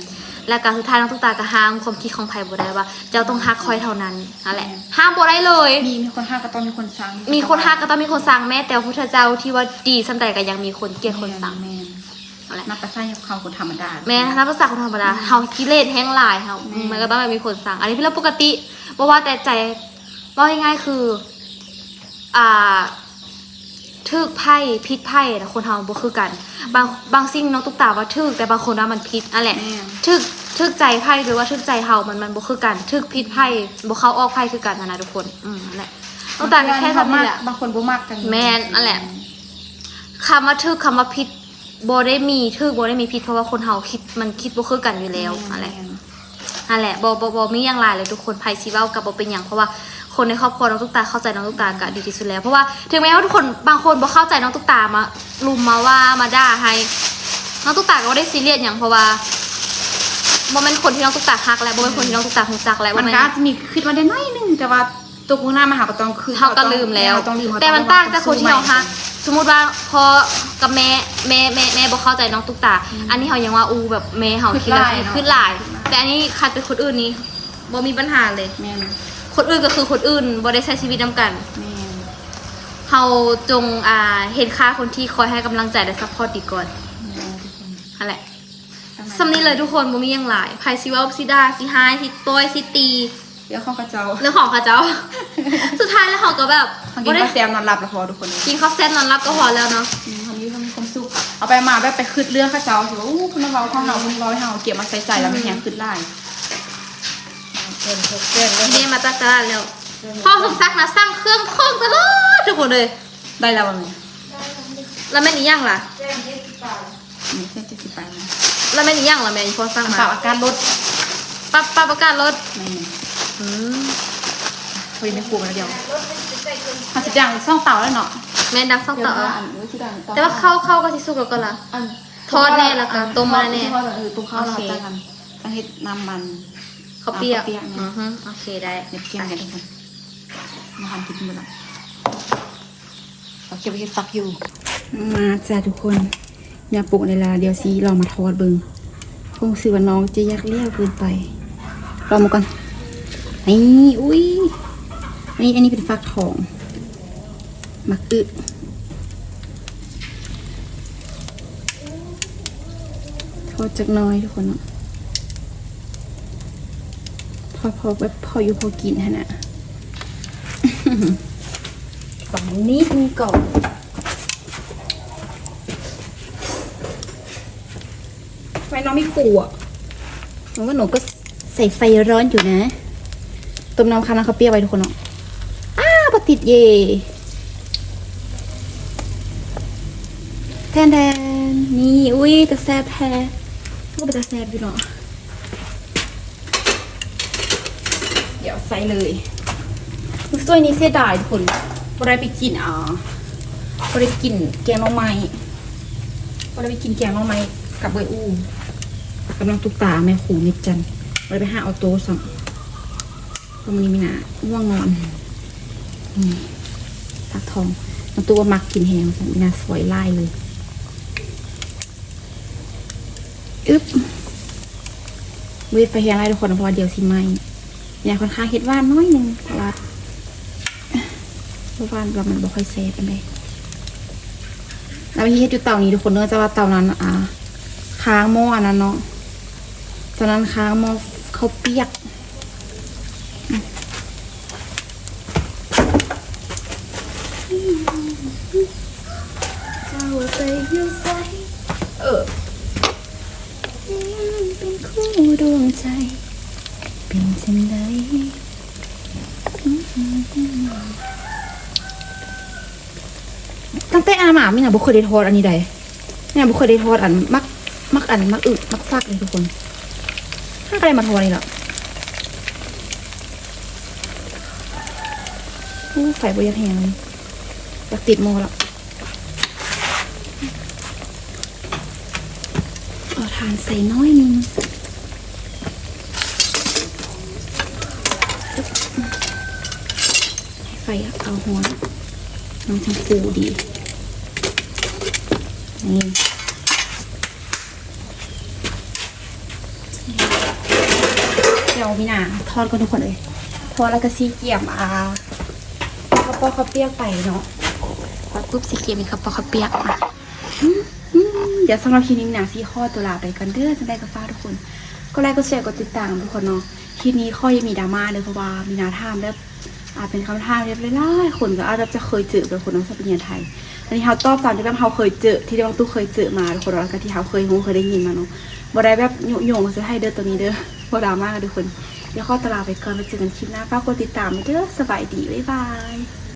ແລ້ວກໍສຸດທ້າຍນ້ອງຕຸກຕາກໍຫ້າມຄວາມຄິດຂອງໃຜບໍ່ໄດ້ວ່າ ເຈົ້າຕ້ອງຮັກຂ້ອຍເທົ່ານັ້ນ ນັ້ນແຫຼະ ແມ່ນ ຫ້າມບໍ່ໄດ້ເລີຍ ມີ ມີຄົນຮັກກໍຕ້ອງມີຄົນຊັງ ມີຄົນຮັກກໍຕ້ອງມີຄົນຊັງ ແມ້ແຕ່ພະພຸດທະເຈົ້າທີ່ວ່າດີສ່ຳໃດກໍຍັງມີຄົນກຽດຄົນຊັງ ແມ່ນ ນັ້ນແຫຼະ ນັບພາສາເຮົາຄົນທຳມະດາ ແມ່ນ ນັບພາສາຄົນທຳມະດາ ແມ່ນ ເຮົາກິເລດແຮງຫຼາຍ ເຮົາ ແມ່ນ ມັນກໍຕ້ອງແບບມີຄົນຊັງ ອັນນີ້ເປັນເລື່ອງປົກກະຕິ ບໍ່ວ່າແຕ່ໃຈ ເວົ້າງ່າຍໆຄື ອ່າ ຖືກໃຜຜິດໃຜນະ ຄົນເຮົາບໍ່ຄືກັນ ບາງ ບາງສິ່ງນ້ອງຕຸກຕາວ່າຖືກ ແຕ່ບາງຄົນວ່າມັນຜິດ ນັ້ນແຫຼະ ແມ່ນ ຖືກ ຖືກໃຈໃຜ ຫຼືວ່າຖືກໃຈເຮົາ ມັນ ມັນບໍ່ຄືກັນ ຖືກຜິດໃຜ ບໍ່ເຂົ້າອອກໃຜຄືກັນຫັ້ນນະທຸກຄົນ ອືມ ນັ້ນແຫຼະ ນ້ອງຕຸກຕາກໍແຄ່ສ່ຳນີ້ແຫຼະ ບາງຄົນບໍ່ມັກກັນ ແມ່ນ ນັ້ນແຫຼະ ຄຳວ່າຖືກ ຄຳວ່າຜິດ ບໍ່ໄດ້ມີຖືກ ບໍ່ໄດ້ມີຜິດ ເພາະວ່າຄົນເຮົາຄິດ ມັນຄິດບໍ່ຄືກັນຢູ່ແລ້ວ ແມ່ນ ນັ້ນແຫຼະ ແມ່ນ ນັ້ນແຫຼະ ບໍ່ ບໍ່ ບໍ່ມີຫຍັງຫຼາຍເລີຍທຸກຄົນ ໃຜຊິເວົ້າກໍບໍ່ເປັນຫຍັງ ເພາະວ່າຄົນໃນຄອບຄົວນ້ອງຕຸກຕາເຂົ້າໃຈນ້ອງຕຸກຕາກໍດີທີ່ສຸດແລ້ວ ເພາະວ່າເຖິງແມ້ວ່າທຸກຄົນ ບາງຄົນບໍ່ເຂົ້າໃຈນ້ອງຕຸກຕາ ມາລຸມມາວ່າມາດ່າໃຫ້ ນ້ອງຕຸກຕາກໍບໍ່ໄດ້ຊີຣຽສຫຍັງ ເພາະວ່າບໍ່ແມ່ນຄົນທີ່ນ້ອງຕຸກຕາຮັກ ແລະ ບໍ່ແມ່ນຄົນທີ່ນ້ອງຕຸກຕາຮູ້ຈັກ ແລະ ມັນກໍອາດຈະມີຄິດມາໄດ້ໜ້ອຍໜຶ່ງ ແຕ່ວ່າ ຕົກມື້ໜ້າມາເຮົາກໍຕ້ອງຄື ເຮົາກໍລືມແລ້ວ ເຮົາຕ້ອງລືມ ແຕ່ມັນຕ່າງຈາກຄົນທີ່ເຮົາຮັກ ສົມມຸດວ່າພໍ່ກັບແມ່ ແມ່ ແມ່ ແມ່ບໍ່ເຂົ້າໃຈນ້ອງຕຸກຕາ ອືມ ອັນນີ້ເຮົາຍັງວ່າ ອູ ແບບແມ່ເຮົາຄິດແລ້ວ ຄິດຫຼາຍເນາະ ຄິດຫຼາຍ ແຕ່ອັນນີ້ຄັນເປັນຄົນອື່ນນີ້ບໍ່ມີບັນຫາເລີຍ ແມ່ນ ຄົນອື່ນກໍຄືຄົນອື່ນ ບໍ່ໄດ້ໃຊ້ຊີວິດນຳກັນ ແມ່ນ ເຮົາຈົ່ງ ອ່າ ເຫັນຄ່າຄົນທີ່ຄອຍໃຫ້ກຳລັງໃຈ ແລະ ຊັບພອດດີກ່ອນ ແມ່ນ ຫັ້ນແຫຼະ ສ່ຳນີ້ເລີຍທຸກຄົນ ບໍ່ມີຫຍັງຫຼາຍ ໃຜຊິເວົ້າ ຊິດ່າ ຊິຮ້າຍ ຊິປ່ອຍ ຊິຕີ ເລື່ອງຂອງເຂົາເຈົ້າ ເລື່ອງຂອງເຂົາເຈົ້າ ສຸດທ້າຍແລ້ວເຮົາກໍແບບ ເຮົາກິນ ບໍ່ໄດ້ ເຂົ້າແຊບນອນຫຼັບແລ້ວພໍທຸກຄົນ ກິນເຂົ້າແຊບນອນຫຼັບກໍພໍແລ້ວເນາະ ອືມ ເຮົາມີ ເຮົາມີຄວາມສຸກ ເອົາໄປມາແບບໄປຄິດເລື່ອງເຂົາເຈົ້າ ຊິວ່າ ອູ້ ເພິ່ນມາເວົ້າຂອງເຮົາ ເພິ່ນເວົ້າໃຫ້ເຮົາ ເກັບມາໃສ່ໃຈ ແລ້ວມັນແຮງ ອືມ ຄິດຫຼາຍ ແມ່ມາຈາກຕະຫຼາດແລ້ວ ພໍ່ສົມສັກນະ ສັ່ງເຄື່ອງຂອງຕະຫຼອດທຸກຄົນເລີຍ ໄດ້ແລ້ວບໍ່ແມ່? ແລ້ວແມ່ນອີ່ຫຍັງລະ? ນີ້ເຈັດສິບປາຍນະ ແລ້ວແມ່ນອີ່ຫຍັງລະແມ່ ອີ່ພໍ່ສັ່ງມາ? ປັບອາກາດລົດ ປັບ ປັບອາກາດລົດ ແມ່ນ ອືມ ພໍດີແມ່ຄົວມາແລ້ວ ເຮົາຊິດັງສອງເຕົາແລ້ວເນາະ ແມ່ນ ດັງສອງເຕົາ ແຕ່ວ່າເຂົ້າ ເຂົ້າກໍຊິສຸກແລ້ວກໍລະ ອັນ ທອດແດ່ ແລ້ວກໍຕົ້ມມາແດ່ ເອີ ຕົ້ມເຂົ້າ ໂອເຄ ແລ້ວຈັ່ງ ຈັ່ງເຮັດນ້ຳມັນ ເຂົ້າປຽກ ເຂົ້າປຽກ ອືຮຶ ໂອເຄ ໄດ້ ເຮັດກິນກັນທຸກຄົນ ມາທຳກິນໝົດລະ ເອົາເກັບໄວ້ເຮັດຟັກຢູ່ ມາຈ້າທຸກຄົນ ຢ່າໂປະເລີຍລະ ດຽວຊິລອງມາທອດເບິ່ງ ຮູ້ສຶກວ່ານ້ອງຈະຢາກຫຼຽວເກີນໄປ ລອງເບິ່ງກ່ອນ ນີ້ ອຸ້ຍ ອັນນີ້ ອັນນີ້ເປັນຟັກທອງ ໝາກອຶ ທອດຈັກໜ້ອຍທຸກຄົນເນາະ ພໍ ພໍແບບພໍຢູ່ພໍກິນຫັ້ນນະ ບາງນິດໜຶ່ງກ່ອນ ໄວ້ນ້ອງມີຄົວ ນ້ອງວ່າໜູກໍໃສ່ໄຟຮ້ອນຢູ່ນະ ຕົ້ມນ້ຳຄານ້ຳເຂົ້າປຽກໄວ້ທຸກຄົນເນາະ ອ້າ ບໍ່ຕິດເຢ ແຖ ແດນແດນ ນີ້ ອຸ້ຍ ຕາແຊບແທ້ ໂອ້ ເປັນຕາແຊບຢູ່ເນາະ. ດຽວໃສ່ເລີຍ. ມື້ສວຍນີ້ເສຍດາຍທຸກຄົນ ບໍ່ໄດ້ໄປກິນ ອ່າ ບໍ່ໄດ້ໄປກິນແກງໜໍ່ໄມ້ ບໍ່ໄດ້ໄປກິນແກງໜໍ່ໄມ້ກັບເອື້ອຍອູ່ ກັບນ້ອງຕຸກຕາ ແມ່ຄູເມັດຈັນ ບໍ່ໄດ້ໄປຫາອອໂຕ້ຊ້ຳ ເພາະມື້ນີ້ມີນາງ່ວງນອນ. ອືມ ຜັກທອງ ນ້ອງຕຸກວ່າມັກກິນແຮງ ມີນາຊອຍຫຼາຍເລີຍ. ອຶບ ບໍ່ເຮັດໄຟແຮງຫຼາຍທຸກຄົນ ເພາະວ່າດຽວຊິໄໝ້. ແມ່ຂ້ອນຂ້າງເຮັດຫວານໜ້ອຍໜຶ່ງ ເພາະວ່າບໍ່ຫວານແລ້ວມັນບໍ່ຄ່ອຍແຊບປານໃດ. ແລ້ວເຮັດຢູ່ເຕົານີ້ທຸກຄົນເດີ ແຕ່ວ່າເຕົານັ້ນ ອ່າ ຄ້າງໝໍ້ອັນນັ້ນເນາະ ຕອນນັ້ນຄ້າງໝໍ້ເຂົ້າປຽກ. ເຈົ້າໄປຢູ່ໃສ ເອີ ເປັນຄູ່ດວງໃຈ ເປັນຈັ່ງໃດ. ຕັ້ງແຕ່ອາບນ້ຳມາ ມີນາບໍ່ເຄີຍໄດ້ທອດອັນນີ້ໃດ. ແມ່ບໍ່ເຄີຍໄດ້ທອດອັນໝາກ ໝາກອັນ ໝາກອຶ ໝາກຝັກເລີຍທຸກຄົນ ຫາກະໄດ້ມາທອດນີ້ລະ. ໂອ້ ໄຟບໍ່ຢາກແຮງ ຢາກຕິດໝໍ້ລະ. ເອົາຖ່ານໃສ່ໜ້ອຍໜຶ່ງ ໃຫ້ໄຟເອົາຮ້ອນ ມັນຈັ່ງຟູດີ. ນີ້ ດຽວມີນາທອດກ່ອນທຸກຄົນເອີຍ ທອດແລ້ວກະຊິກຽມ ອ່າ ເຂົ້າປອກເຂົ້າປຽກໄປເນາະ. ທອດປຸບຊິກຽມເປັນເຂົ້າປອກເຂົ້າປຽກ. ອືມ ດຽວສຳລັບຄລິບນີ້ມີນາຊິຂໍຕົວລາໄປກ່ອນເດີ. ຈັ່ງໃດກະຝາກທຸກຄົນກົດໄລ ກົດແຊ ກົດຕິດຕາມທຸກຄົນເນາະ. ຄລິບນີ້ຂໍຢ່າມີດຣາມາເດີ ເພາະວ່າມີນາຖາມແບບ ອ່າ ເປັນຄຳຖາມທີ່ຫຼາຍໆຄົນກະອາດແບບຈະເຄີຍເຈີກັນທຸກຄົນເນາະ ສຳລັບປະລິນຍາໄທ. ອັນນີ້ເຮົາຕອບຕາມທີ່ແບບເຮົາເຄີຍເຈີ ທີ່ວ່າຕູ້ເຄີຍເຈີມາທຸກຄົນ ແລ້ວກະທີ່ເຮົາເຄີຍຮູ້ເຄີຍໄດ້ຍິນມາເນາະ. ບໍ່ໄດ້ແບບຍຸຍົງໃສ່ໃຜເດີ ໂຕນີ້ເດີ ບໍ່ດຣາມາກັນທຸກຄົນ. ດຽວຂໍຕົວລາໄປກ່ອນ ໄວ້ເຈີກັນຄລິບໜ້າ ຝາກກົດຕິດຕາມເດີ. ສະບາຍດີ ບາຍບາຍ.